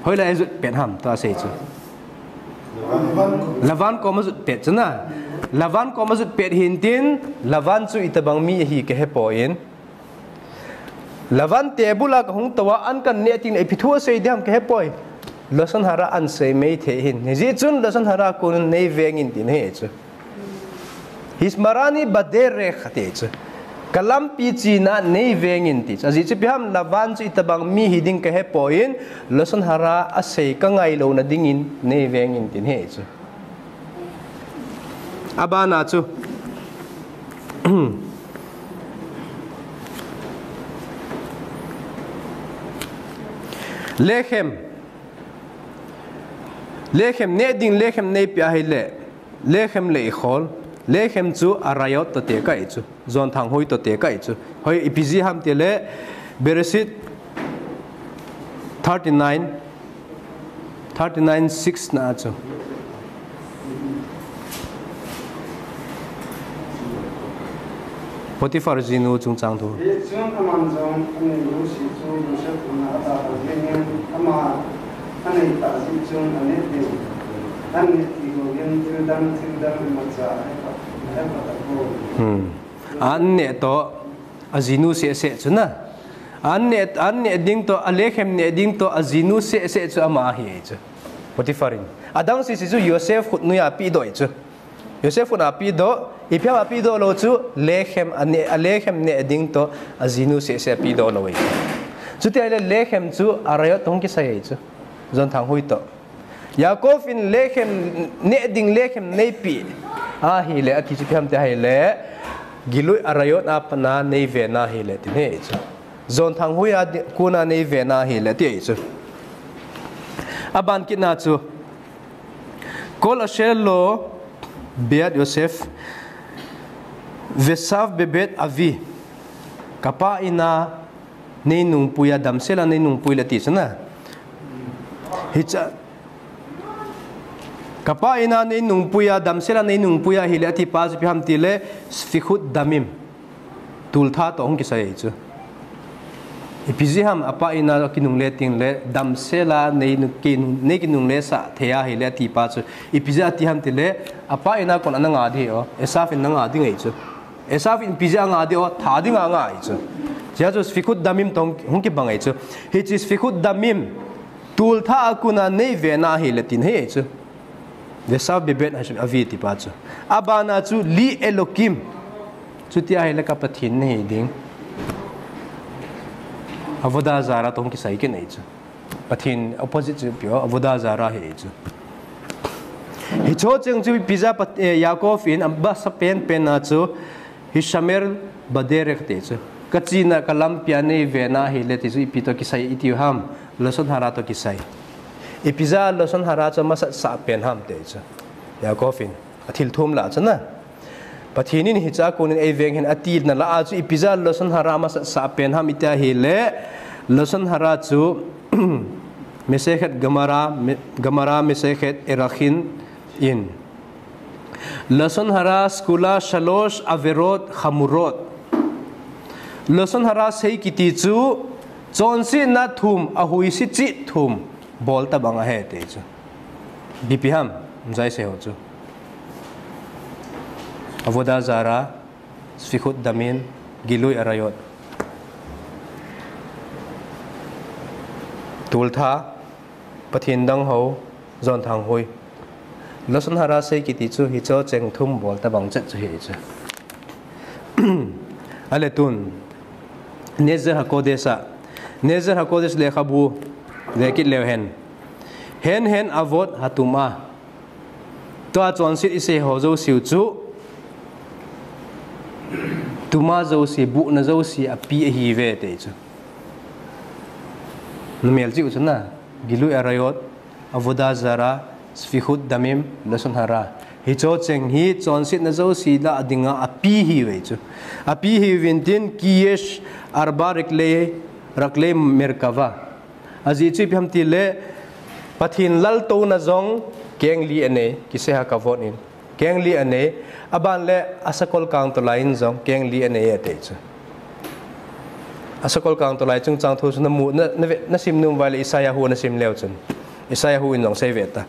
Hoilai ajot pet ham tia asei chu. Lavan koma ajot pet chu na. Lavan koma ajot pet hintin, Lavan chu itobang mi ahi kahepoi. Lavan table a kahung tou a an kaneh teng le ipi thu asei ding ham kahepoi. Lashon hara ahin sei maithei hin. Hijeh chun lashon hara kon neivengin tin ahi chu. Usmarani Baderech ati chu. Kalampi chena neivengin ti chu. Ajeh chu ipi ham Lavan chu itobang mi hiding kahepoi, lashon hara asei kangai louna dingin neivengin tin ahi chu. Abana chu. Lechem. Lechem neh ding lechem neipeh ahile. Lechem le ikhol. Lechem chu arayot toh tekah ahi chu. Jonthang hui toh tekah ahi chu. Hoi ipi jeh ham tile Bereshit thirty-nine, thirty-nine six na chu. Potiphar jinu chungchang thu. Hichun aman jong anei jouse chu Joseph in adalha jengin ama anei tah jeh chun aneh ding. Aneh ti louvin thildang, thildang imacha ahepat, ahepat tapon. Hmm. An neh toh ajinu sehseh chu na. An neh, an neh ding toh, alechem neh ding toh ajinu sehseh chu ama ahi chu. Potiphar in. Adang sese chu Joseph khut noiya apehdoh ahi chu. Joseph khut a apehdoh, ipi ham apehdoh lou chu, lechem, ane-, alechem neh ding toh, ajinu sehseh apehdoh lou ahi. Chuti ahile lechem chu arayot toh kisai ahi chu. Jonthang hui toh. Yaakov in lechem neh ding lechem neipeh ahile, ati chu ipi ham tia ahile, Gilui Arayot a pat a neiven ahile, tin ahi chu. Jonthang hui a di-, kona neiven ahile, ti ahi chu. Aban kitna chu, Kol asher lo beit Yosef, veshav bebeit avi. Kapa in a neinungpui a, damsel a neinungpui le ti chu na. Hicha. Kapa ina nei nungpuia, damsela nei nungpuia hile ati pa chu ipi ham tile, sfikhut damim. Tultha toh hung kisai chu. Ipi jeh ham, apa ina kinungle tengle, damsela nei nu-, kinung-, nei kinungle sah thei ahile ati pa chu. Ipi jeh ati ham tile, apa ina kon ana nga di o, Esav in na nga di ngai chu. Esav in ipi jeh a nga di o, tha dinga nga ai chu. Chia chu sfikhut damim toh hung kibang ai chu. Hichi sfikhut damim, tultha a kona nei vena hile tin ahi chu. Vesav bebet ahi chu, avi ti pa chu. Abana chu li Elokim. Chuti ahile ka Pathen nahi ding. Avodah Zarah toh hung kisai kit nai chu. Pathen opposite chu ipi o, Avodah Zarah ahi chu. Hicho cheng chu ipi jeh a Pat-, eh, Yaakov in abasa penpen a chu, Hishamer baderech ti chu. Ka chena, ka lampia nei vena hile ti chu ipi toh kisai iti u ham, Lashon Hara toh kisai. Ipi jeh a Lashon Hara chu amasat sah pen ham ti chu. Yaakov in athil thum lah chu na. Pathen in hicha konin eiveng hen ati na lah a chu ipi jeh a Lashon Hara amasat sah pen ham iti ahile, Lashon Hara chu Masechet Gemara, Me-, Gemara Masechet Erachin in. Lashon Hara Skula Shalosh Averot Chamurot. Lashon Hara sei kiti chu, chonsetna thum, ahuise cheh thum bol tabang ahi ti chu. Ipi ham, jai sei ho chu. Avodah Zarah, Sfikhut Damim, Gilui Arayot. Tultha, Pathen dang ho, jon thang hui. Lashon Hara sei kiti chu hicho cheng thum bol tabang chet chu hi chu. Ale tun, Nezer HaKodesh a, Nezer HaKodesh lekhabu, ve kit leu hen. Hen hen avot hatumah. Tua chonset isei ho jouse u chu, tumah jouse, buhna jouse, api ahiuve ti chu. Numei cheh u chu na, Gilui Arayot, Avodah Zarah, Sfikhut Damim, Lashon Hara. Hicho cheng hi chonsetna jouse lah a dinga api ahiuve chu. Api ahiuvin tin, Kiyesh Arba Reglei, Reglei Merkava. Ajeh chu ipi ham tile, Pathen laltouna jong keng li anei, Kiseh HaKavod in. Keng li anei, aban le asakol kangtolai in jong keng li anei ati chu. Asakol kangtolai chungchang thu chu namu, na, na ve, nasim nom uva le Isaiah hu nasim leu chun. Isaiah hu in jong sei ve ta.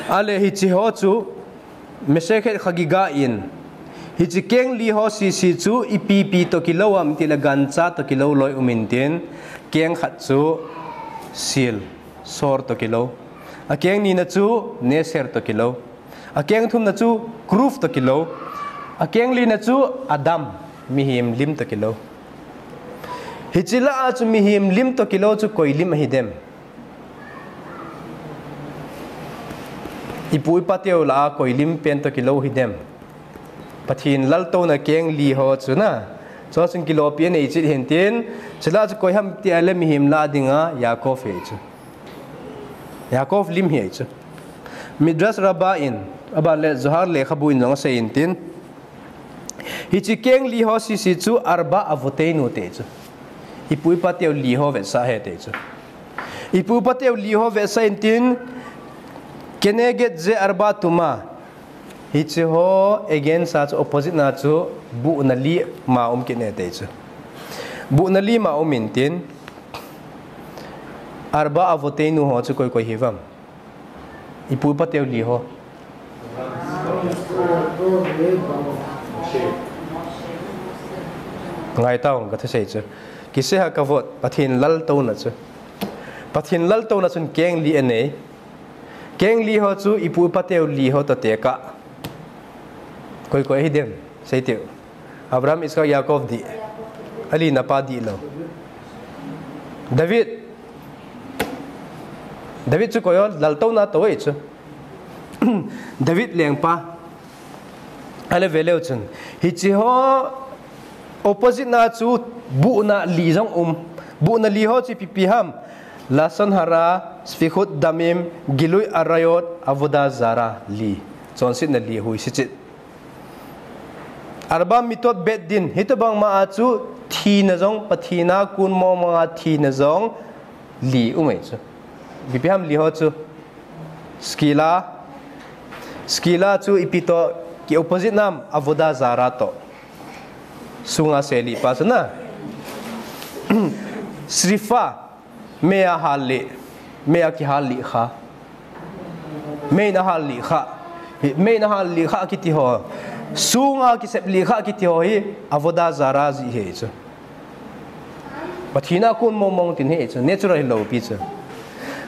Ale hiche ho chu, Masechet Chagiga in, hiche keng li ho sese chu ipi ipi toh kilou ham tile gancha toh kilou loi um intin, keng khat chu sil, sor toh kilou. Akeng nina chu neser toh kilou. Akeng thumna chu kruv toh kilou. Akeng lina chu adam, mihem lim toh kilou. Hiche lah a chu mihem lim toh kilou chu koi lim ahidem. Ipu ipa teu lah a koi lim pen toh kilou hidem. Pathen laltouna keng li ho chu na. Chu chun kilopi anei cheh hintin, chule chu koi ham ti ahile mihem lah a dinga Yaakov hi chu. Yaakov lim hi chu. Midrash Rabbah in, aban le Zohar lekhabu in jong asei intin. Hiche keng li ho sese chu Arba Avoteinu ti chu. Ipu ipa teu li ho vetsah ahi ti chu. Ipu ipa teu li ho vetsah intin, Keneged Ze Arba Tumah. Hiche ho against a chu, opposite na chu, buhna li ma um kit e ti chu. Buhna li ma um intin, Arba Avoteinu ho chu koi koi hiuvam. Ipu ipa teu li ho. Ngai tao, kathusei chu. Kiseh HaKavod, Pathen laltouna chu. Pathen laltouna chun keng li anei. Keng li ho chu ipu ipa teu li ho toh tekah. Koi koi hidem, sei teu. Abraham, Isaac, Yaakov dih. Ali napa dihlou. David. David chu koi o, laltouna tou ahi chu. David lengpa. Ale ve leu chun. Hiche ho opposite na chu buhna li jong um. Buhna li ho chu ipi ipi ham. Lashon Hara, Sfikhut Damim, Gilui Arayot, Avodah Zarah li. Chonsetna li, huise cheh. Arba Mitot Beit Din, hitobang ma a chu thina jong, Pathen a kon mong mong a thina jong, li um ahi chu. Ipi ham li ho chu? Skila. Skila chu ipi toh ki opposite nam? Avodah Zarah toh. Sunga seli pa chu na. Srifa, mei a hal li, mei a kihal li kha. Mei in a hal li kha. Hi, mei in a hal li kha kiti ho. Sunga kisep li kha kiti ho hi Avodah Zarah jeh ahi chu. Pathen a kon mong mong tin ahi chu. Natural hilou pi chu.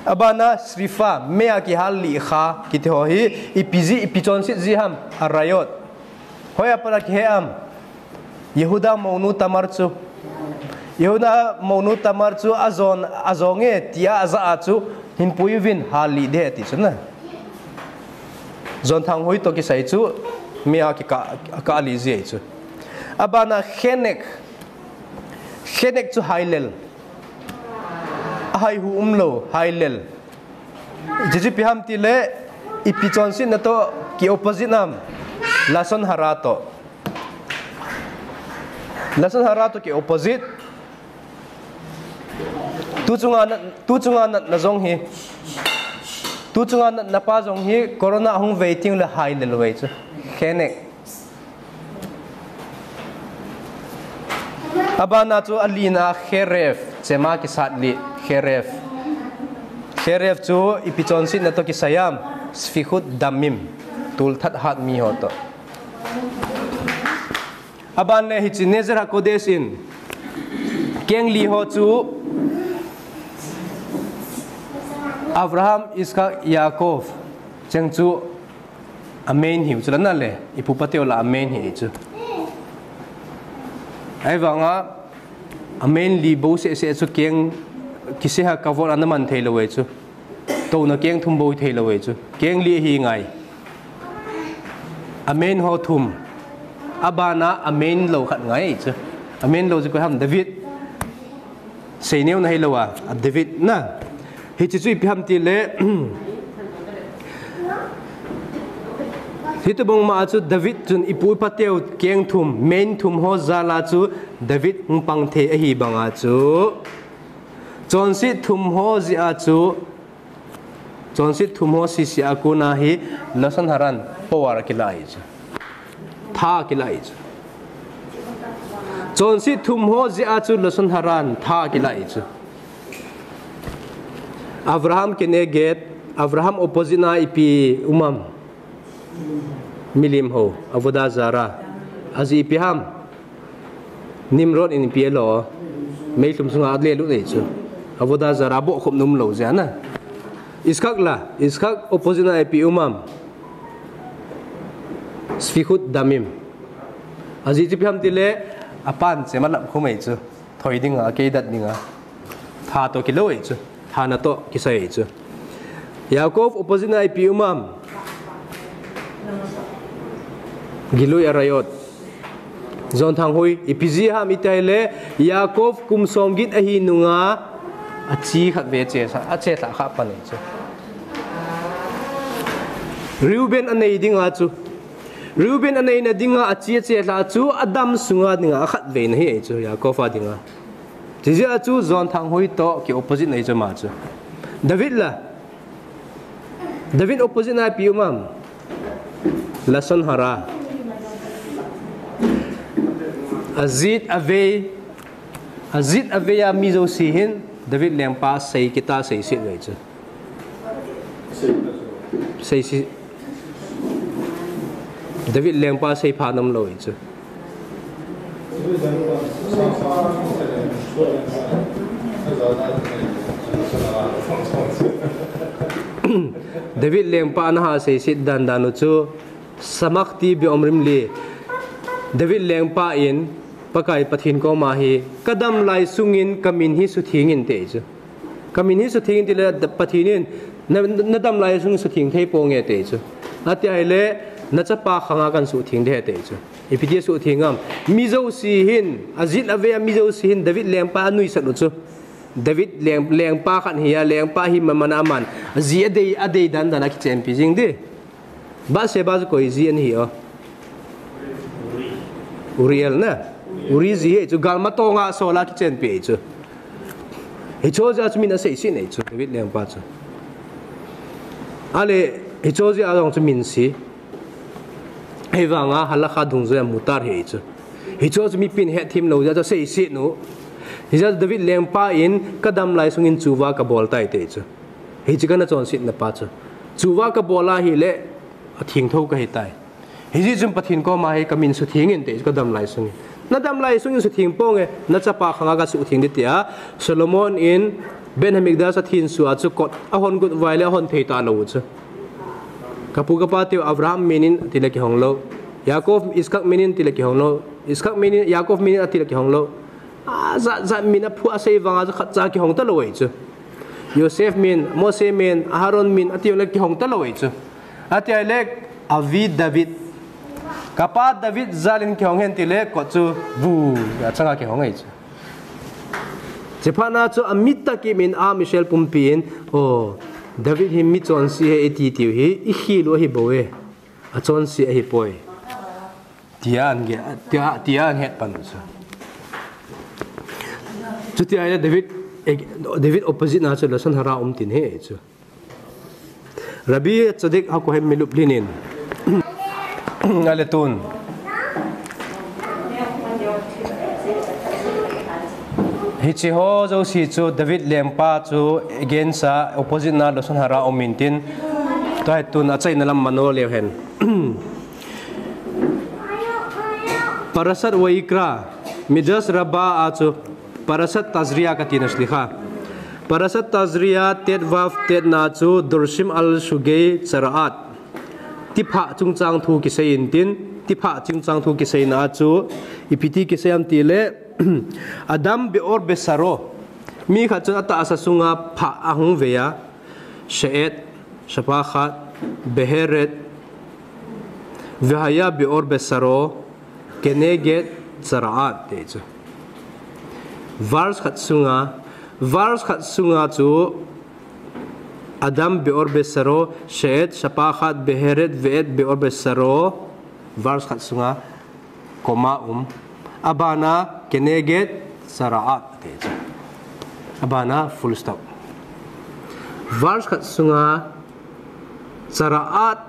Abana srifa, mei a kihal li kha kiti ho hi ipi jeh, ipi chonset jeh ham? Arayot. Hoiya pat a kihe ham? Yehuda mounu Tamar chu. Yehuda mounu Tamar chu ajon, ajonge tia ajah a chu, hinpui uvin hal li ding ahi ti chu na. Jonthang hui toh kisai chu, mei a kikah, kah li jeh ahi chu. Abana khenek. Khenek chu hailel. Ahaihu umlou, hailel. Hiche chu ipi ham tile, ipi chonsetna toh ki opposite nam? Lashon hara toh. Lashon hara toh ki opposite. Tu chunga nat, tu chunga natna jong hi. Tu chunga natna pa jong hi corona hung vei teng le hailel uve chu. Khenek. Abana chu alina kheref, chema kisat li, kheref. Kheref chu ipi chonsetna toh kisai ham? Sfichut damim, tolthat hat mi ho toh. Aban le hiche Nezer HaKodesh in keng li ho chu Avraham, Yitzchak, Yaakov cheng chu a main hiu chu la na le, ipu ipa teu lah a main hi chu. Ahivanga a main li bou seh seh chu keng kisih a kavot ana man thei lou e chu. Touna keng thum bou thei lou e chu. Keng li hi ngai. A main ho thum. Abana a main lou khat ngai chu. A main lou chu koi ham? David. Seineo na hilou a, a David na. Hiche chu ipi ham tile, hitobang ma chu David chun ipu ipa teu keng thum, main thum ho jal a chu David hung pang thei ahi banga chu. Chonset thum ho jeh a chu, chonset thum ho sese a kona hi Lashon Hara in power kilah ahi chu. Tha kilah ahi chu. Chonset thum ho jeh a chu Lashon Hara in tha kilah ahi chu. Avraham keneged, Avraham opposite na ipi um am? Milim ho, Avodah Zarah. Ajeh ipi ham? Nimrod in ipi alo, meilhum sunga alelut ahi chu. Avodah Zarah bohkhop nom lou jeh a na. Yitzchak la, Yitzchak opposite na ipi um am? Sfichut damim. Ajeh chu ipi ham tile, apan chema lap khum ahi chu. Thoi dinga, akeidat dinga. Tha toh kilou ahi chu. Thana toh kisai ahi chu. Yaakov opposite na ipi um am? Gilui Arayot. Jonthang hui, ipi jeh ham iti le, Yaakov kum somget ahi nunga, achi khatvei ache sa, ache lha kha pan ahi chu. Reuben anei dinga chu. Reuben aneina dinga achi ache lha chu, adam sunga dinga akhatvei na hi ahi chu, Yaakov a dinga. Chijeh a chu Jonthang hui toh ki opposite na ahi chu ama chu. David la. David opposite na ipi um am? Lashon Hara. Ajet avei, ajet avei a mi jouse hin David lengpa sei kit a seiset uve chu. Seise. David lengpa seipha nom lou ahi chu. David lengpa ana ha seiset dan dan u chu, Samachti beomrim li. David lengpa in Pakai Pathen koma hi, kadam lai sungin kamin hi sutheng inte ahi chu. Kamin hi sutheng inte le, Pathen in, na, nadam lai sung sutheng thei ponge ati chu. Ati ahile, nachapa khanga kan sutheng ding ahi ati chu. Ipi ti sutheng am? Mi jouse hin, ajet avei a mi jouse hin, David lengpa anuisat u chu. David leng, lengpa khat hi a, lengpa hi maman aman. Aji adei, adei dan dan a kichenpi jing ding. Bathsheba chu koi ji ana hi o? Uriel na. Uri ji hi chu galma tonga sol a kichenpi chu. Hicho jeh a chu min asei sih nei chu, David lengpa chu. Ale, hicho jeh a jong chu min se. Hivanga halakha dungjuia mutar hi chu. Hicho chu mipin hetthem lou jeh a chu asei sih nu. Hijeh a David lengpa in kadam lai sungin chuva kabol tai ti chu. Hichu kana chonsetna pa chu. Chuva kabol ahile, atheng tho kahi tai. Hijeh chun Pathen koma hi kamin sutheng in ti chu kadam lai sungin. Nadam lai sungin sutheng ponge, nachapa khanga kasutheng ding tia. Solomon in Beit Hamikdash athin sua chu kot ahon got uva ahile ahon thei talou chu. Kapu kapa teu Abraham min in atile kihong lou. Yaakov, Yitzchak min in atile kihong lou. Yitzchak min in, Yaakov min in atile kihong lou. Ajat jat min aphu asei vanga chu khatcha kihong talou ahi chu. Yosef min, Mose min, Aharon min, ati jongle kihong talou ahi chu. Ati ahile, Avi David. Kapa David jal in kihong hen tile, kot chu, bu, achanga kihong ahi chu. Chuphat na chu, amit tah kimin Am Israel pumpi in, o, David hi mi chonse ahi iti tiu hi, ikhel u ahi bou e. Achonse ahipoi. Tia an ge, tia, tia an het pan chu. Chuti ahile David, eh, David opposite na chu Lashon Hara um tin ahi chu. Rabbi Tzadok HaKohen Melublin in. Ale tun. Hiche ho jouse chu David lengpa chu against a opposite na Lashon Hara um in tin. Tua hi tun achaina lam mano leu hen. Parashat Vayikra, Midrash Rabbah a chu Parashat Tazria kati na shlicha. Parashat Tazria tet vav tet na chu Dorshim al Shugei Tzara'at. Tipha chungchang thu kisei in tin, tipha chungchang thu kisei na chu, ipi ti kisei am tile, Adam Be'or Besaro. Mi khat chun atahsa sunga pha ahung vei a, She'et, Shapachat, Beheret, Vehaya Be'or Besaro, Keneged, Tzara'at, ti chu. Verse khat sunga, verse khat sunga chu Adam Be'or Besaro, She'et, Shapachat, Beheret, Ve'et, Be'or Besaro, verse khat sunga, comma um. Abana, Keneged, Tzara'at, ti chu. Abana, full stop. Verse khat sunga, Tzara'at,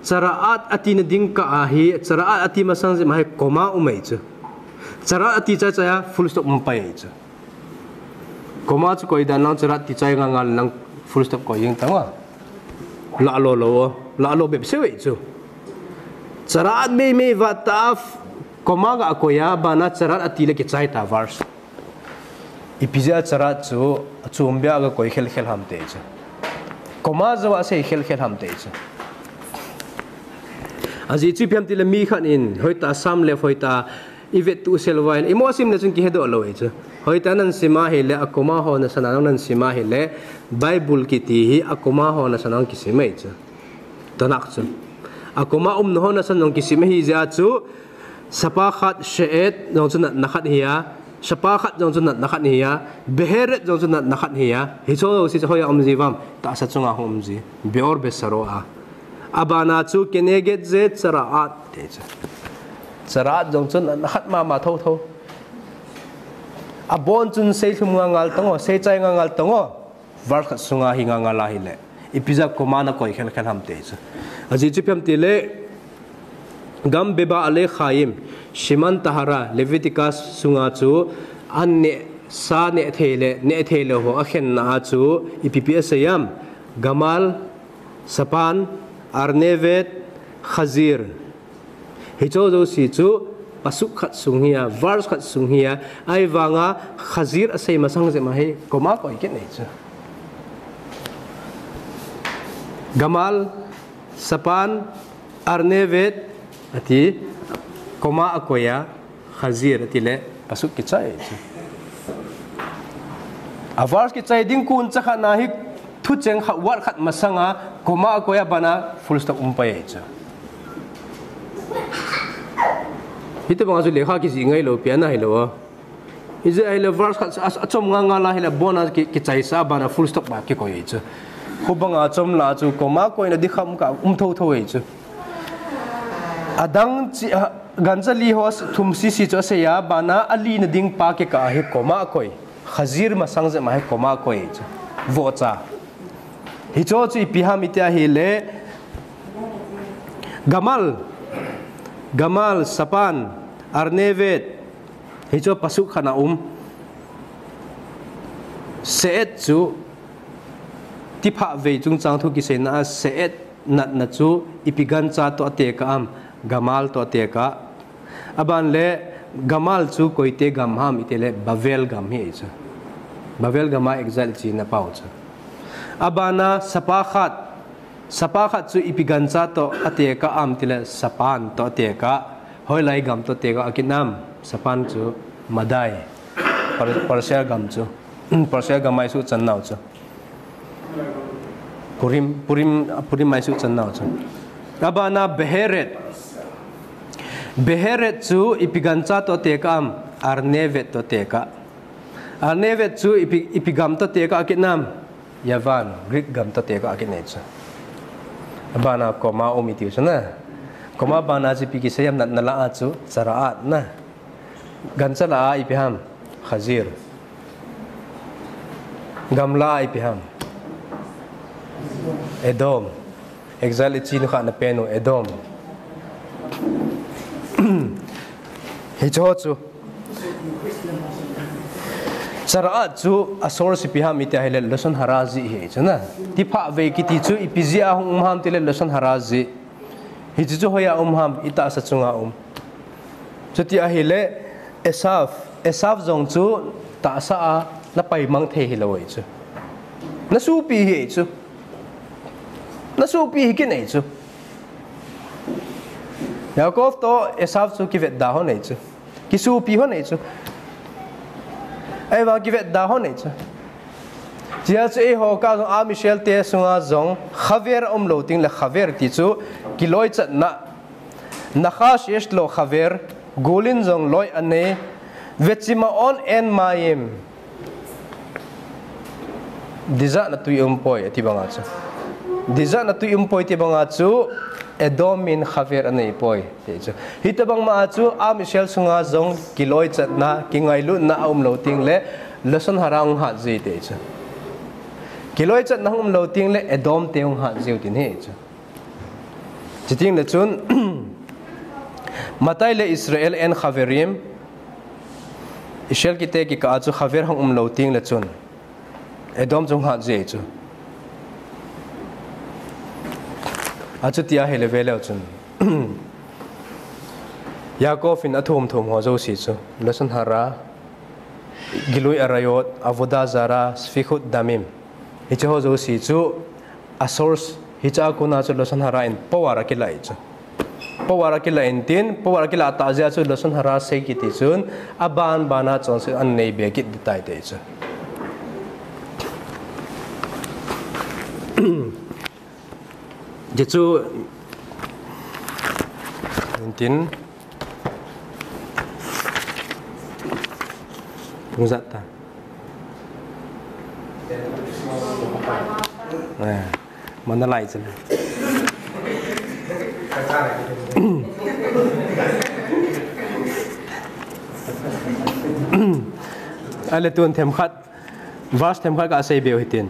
Tzara'at ati na ding kah ahi, Tzara'at ati masang jeh ma hi comma um ahi chu. Tzara'at ati chai chai a full stop um pai ahi chu. Comma chu koi dan lang Tzara'at ti chai ngal ngal lang full stop koi jeng tang a. La lo lo, la lo bep se ahi chu. Tzara'at mei mei vat ta f-, comma ga koi a, bana Tzara'at ati le kichai ta verse. Ipi jeh a Tzara'at chu, achom bia ga koi khel khel ham ti chu. Comma jou a sei khel khel ham ti chu. Ajeh chu ipi ham tile mi khat in, hoitah a Sam le hoitah a i vet tu sel uva ahile, i mo sim le chun kihe doh lou ahi chu. Hoitah a nan sim ahile, a comma ho nasan a jong nan sim ahile, Bible kiti hi a comma ho nasan a jong kisim ahi chu. Tanakh chu. A comma umna ho nasan jong kisim ahi jeh a chu, Shapachat, She'et jong chu natna khat ahi a, Shapachat jong chu natna khat ahi a, Beheret jong chu natna khat ahi a, hicho jouse chu hoiya um ji uvam, tahsa chunga hung um ji, Be'or Besaro a. Abana chu Keneged ze Tzara'at ti chu. Tzara'at jong chu natna khat mama thotho. Abon chun seilhum ngal ngal tang o, seichai ngal ngal tang o. Verse khat sunga hi ngal ngal ahile. Ipi jeh a comma na koi khel khel ham ti chu. Ajeh chu ipi ham tile, Gam Beba Ale Chaim, Siman Tahara, Leviticus sunga chu, an neh, sa neh thei le, neh thei lou ho akhenna a chu, ipi pi asei am, Gamal, Sapan, Arnevet, Chazir. Hicho jouse chu pasuk khat sung hi a, verse khat sung hi a, ahivanga Chazir asei masang jeh ma hi comma koi kit nei chu. Gamal, Sapan, Arnevet, ati, comma akoi a, Chazir, ati le, pasuk kichai chu. A verse kichai ding kon cha khat na hi, thucheng khat, word khat masanga, comma akoi a bana, full stop um pai chu. Hitobang a chu lekha kijih ngai lou, pian ahilou a. Ijeh ahile verse khat a, achom ngal ngal ahile abona ki, kichaisa bana full stop ba kikoi chu. Khubanga achom la chu comma koina ding kham ka um thotho ahi chu. Adang chi, a, gancha li ho thum sisi chu asei a, bana alina ding pa kikah a hi comma akoi. Khazir masang jep ma hi comma koi chu. Vohcha. Hicho chu ipi ham iti ahile, Gamal, Gamal, Sapan, Arnevet, hicho pasuk khat a um. Se'et chu, tiphah vei chungchang thu kiseina a Se'et natna chu ipi gancha toh atekah am, Gamal toh atekah. Aban le, Gamal chu koite gam ham itile Bavel gam hi chu. Bavel gam a exile china pau chu. Abana Sapakhat, Sapakhat chu ipi gancha toh atekah am tile Sapan toh atekah. Hoilai gam toh atekah akit nam, Sapan chu Madai. Par-, Persia gam chu. Persia gam a isuhchan nau chu. Purim, Purim, Purim a isuhchan nau chu. Abana Beheret. Beheret chu ipi gancha toh atekah am, Arnevet toh atekah. Arnevet chu ipi, ipi gam toh atekah akit nam, Yavan, Greek gam toh atekah akit nei chu. Abana comma um iti chu na. Comma bana chu ipi kisei am natna la a chu, Tsara'at na. Gancha la a ipi ham, Khazir. Gam la a ipi ham, Edom. Exile ichina khat na pen u, Edom. Hicho chu. Tsara'at chu a source ipi ham iti ahile Lashon Hara jeh hi chu na. Tiphah vei kiti chu ipi jeh a hung um ham tile Lashon Hara jeh. Hichu chu hoiya um ham, itahsa chunga um. Chuti ahile, Esav, Esav jong chu tahsa a na paimang thei hilou ahi chu. Na sopi hi ahi chu. Na sopi hi kit ahi chu. Yaakov toh Esav chu kivetda hon ahi chu. Kisopi hon ahi chu. Ahivang kivetda hon ahi chu. Chea chu eiho kah jong Am Israel te sunga jong khaver umlou tengle khaver ti chu kiloichatna. Nachash yesh lo chaver, gul in jong loi anei, vechima'on en mayim. Dijatna tui umpoi, ati banga chu. Dijatna tui umpoi ti banga chu, Edom in chaver anei poi, ti chu. Hitobang ma a chu, Am Israel sunga jong kiloichatna, kingailutna aumlou tengle, Lashon Hara hung hat ji, ti chu. Kiloichatna hung umlou tengle, Edom te hung hat jiu tin hi chu. Chutengle chun, Matai le Israel en chaverim, Israel kiti kikah a chu chaver hung umlou tengle chun, Edom chu hung hat ji chu. Achuti ahile veleu chun, Yaakov in athum thum ho jouse chu, Lashon Hara, Gilui Arayot, Avodah Zara, Sfichut Damim. Hiche ho jouse chu a source, hiche a kona chu Lashon Hara in power akilah ahi chu. Power akilah in tin, power akilah tah jeh a chu Lashon Hara sei kiti chun, aban ban a chonset anei be kit ding tai ti chu. Hichu, tin, hung jat ta. Eh, mana lai chun. Ale tun themkhat. Verse themkhat kasei beu hitin.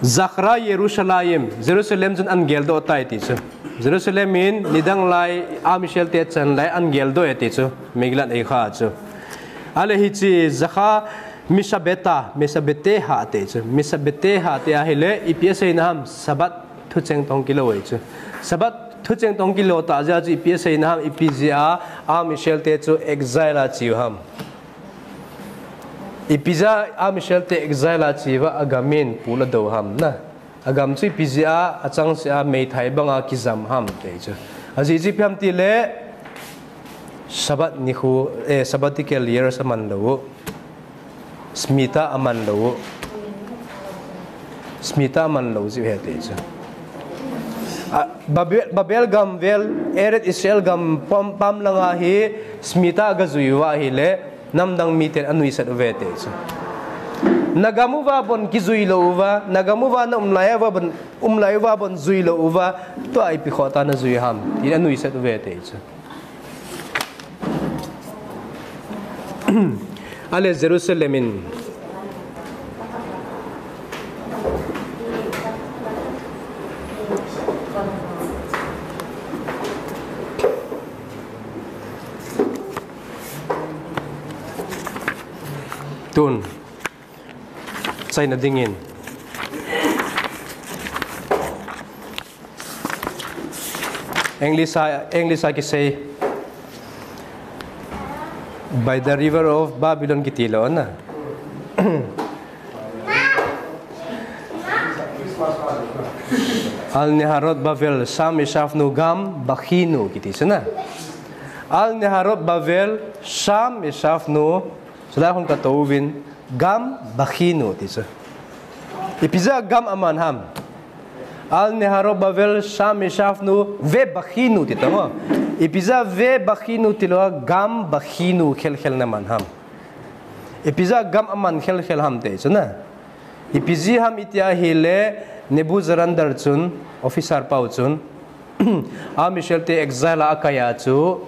Zachra Yerushalayim, Jerusalem chun ahin geldoh tai ti chu. Jerusalem in nidang lai, Am Israel te chan lai ahin geldoh e ti chu. Megillat Eicha chu. Ale hiche Zachra Mishabeta, Mishabeteha ti chu. Mishabeteha ti ahile, ipi aseina ham, Sabbath thucheng toh kilou e chu. Sabbath thucheng toh kilou tah jeh a chu ipi aseina ham, ipi jeh a, Am Israel te chu exile a cheu ham. Ipi jeh a Am Israel te exile a cheuva agam in pul adou ham na. Agam chu ipi jeh a, achangseh a meithai banga kijam ham ti chu. Ajeh chu ipi ham tile Sabbath nikho, eh, sabbatical years aman lou u. Shemitah aman lou u. Shemitah aman lou jeh u ahi ti chu. A, Babel, Babel gam vel, Eretz Israel gam pam, pam langa hi Shemitah agajui uva ahile, namdang miten anuisat uve ti chu. Nagam uva bon kijui lou uva, nagam uva naum lai uva bon, um lai uva bon jui lou uva, tua ipi khoh tah a najui ham, tin anuisat uve ti chu. Ale Jerusalem in tun chaina dingin English a, English a kisei, by the river of Babylon kiti lou na. Al Neharot Bavel Sham Yeshafnu Gam Bakhinu kiti chu na. Al Neharot Bavel Sham Yeshafnu, chulai hung katouvin, Gam Bakhinu ti chu. Ipi jeh a gam aman ham? Al Neharot Bavel Sham Yeshafnu Ve Bakhinu ti tamo. Ipi jeh a Ve Bakhinu tilou a Gam Bakhinu khelkhel na man ham? Ipi jeh a gam aman khelkhel ham ti chu na. Ipi jeh ham iti ahile Nebuzaradan chun, officer pau chun, Am Israel te exile a akai a chu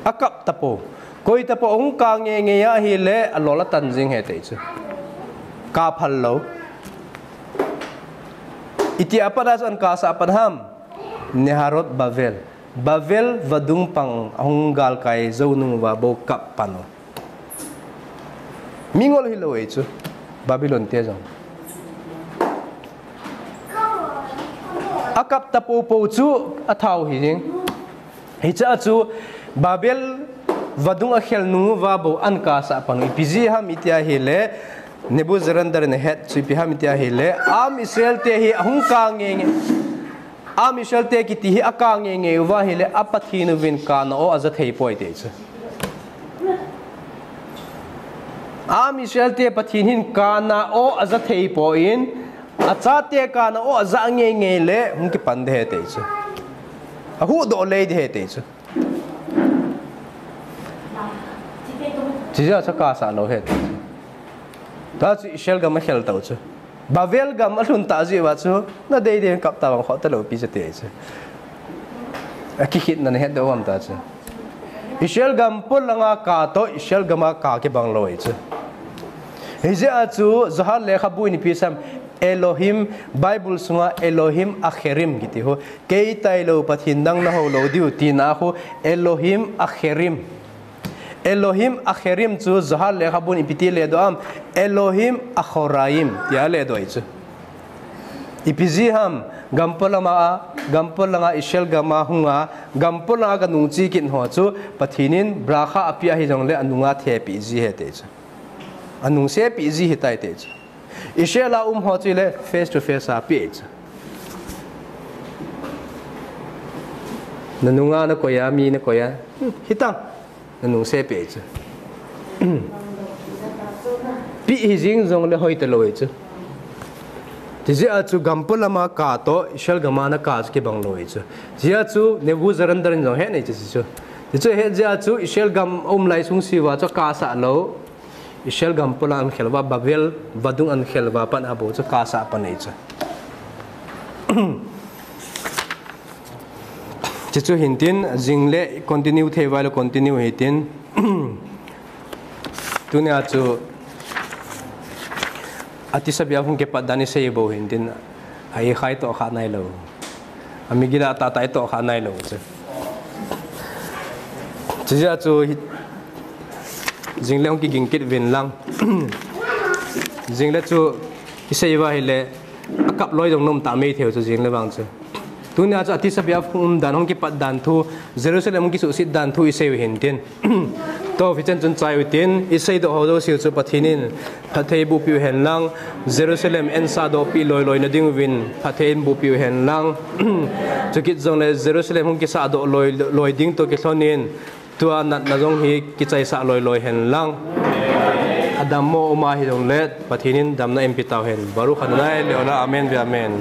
akap tapou. Koi tapou hung kap ngeingei ahile alol atan jing ahi ti chu. Kap phal lou. Iti a pat a chu ana kap sah pan ham? Neharot Bavel. Bavel vadung pang ahung galkai jou nung uva bou kap pan u. Mingol hilou ahi chu, Babylon te jong. Akap tapou pou chu athau hi jing. Hiche a chu Babel vadung akhel nung uva bou ana kap sah pan u. Ipi jeh ham iti ahile, Nebuzaradan in ahet chu ipi ham iti ahile, Am Israel te hi ahung kap ngeingei. Am Israel te kiti hi akap ngeingei uva ahile, a Pathen uvin kapna o aja thei poi ti chu. Am Israel te Pathen hin kapna o aja thei poi, achate kapna o aja ngeingei le hung kipan ding ahi ti chu. Ahuhdoh lei ding ahi ti chu. Chujeh a chu kap sah lou ahi ti chu. Tua chu Israel gam akhel tau chu. Babel gam alhun tah jeh uva chu, nadei dei kap ta vang khoh talou pi chu ti chu. Akikhetna nahet diu ham ti chu. Israel gam polanga kap toh, Israel gama kap kibang lou ahi chu. Hijeh a chu, Johar lekhabu in ipi asei em, Elohim, Bible sunga Elohim Acherim kiti ho. Kei tailou Pathen dang nahou lou diu tina ho, Elohim Acherim. Elohim Acherim chu Johar lekhabun ipi ti ledoh am, Elohim Achoraim tia ledoh ahi chu. Ipi jeh ham, gam polanga, gam polanga Israel gama hunga, gam polanga kanung che kit ho chu, Pathen in bracha apeh ahi jongle anunga thepeh ji ahi ti chu. Anung sepeh ji ahitai ti chu. Israel a um ho chu le face to face a peh chu. Nanunga nakoi a, mi nakoi a. Hitang. Nanung sepeh chu. Peh hijing jongle hoi talou ahi chu. Chujeh a chu gam polanga kap toh, Israel gama nakap chu kibang lou ahi chu. Chujeh a chu Nebuzaradan in jong ahet ahi chu chu. Tichu ahet jeh a chu Israel gam aum lai sung seh uva chu akapsah lou. Israel gam polang akhel uva, Babel vadung akhel uva pat a bou chu akapsah pan ahi chu. Chuchu hintin, jing le continue thei uva le continue hitin. Tunia chu a Tisha B'Av hung kipat dan isei bou hintin. A ikhai toh kha nailou. A migila tah tah itoh kha nailou chu. Chujeh a chu hi, jing le hung kiging kit uvin lang. Jing le chu isei uva ahile, akap loi jong nom ta mai thei u chu jing le vang chu. Tunia chu a Tisha B'Av hung um dan, hung kipat dan thu, Jerusalem hung kisuhset dan thu isei u hintin. Tua fichan chun chai utin, isei doh ho jouse u chu Pathen in phatthei boh peh u hen lang, Jerusalem ansah doh peh loi loi na ding uvin phatthei in boh peh u hen lang. Chukit jongle Jerusalem hung kisah doh loi loi ding toh kilhon in, tua natna jong hi kichaisah loi loi hen lang. Adammo um ahi jongle Pathen in damna eipe tau hen. Baruch Adonai le'olam, amen ve'amen.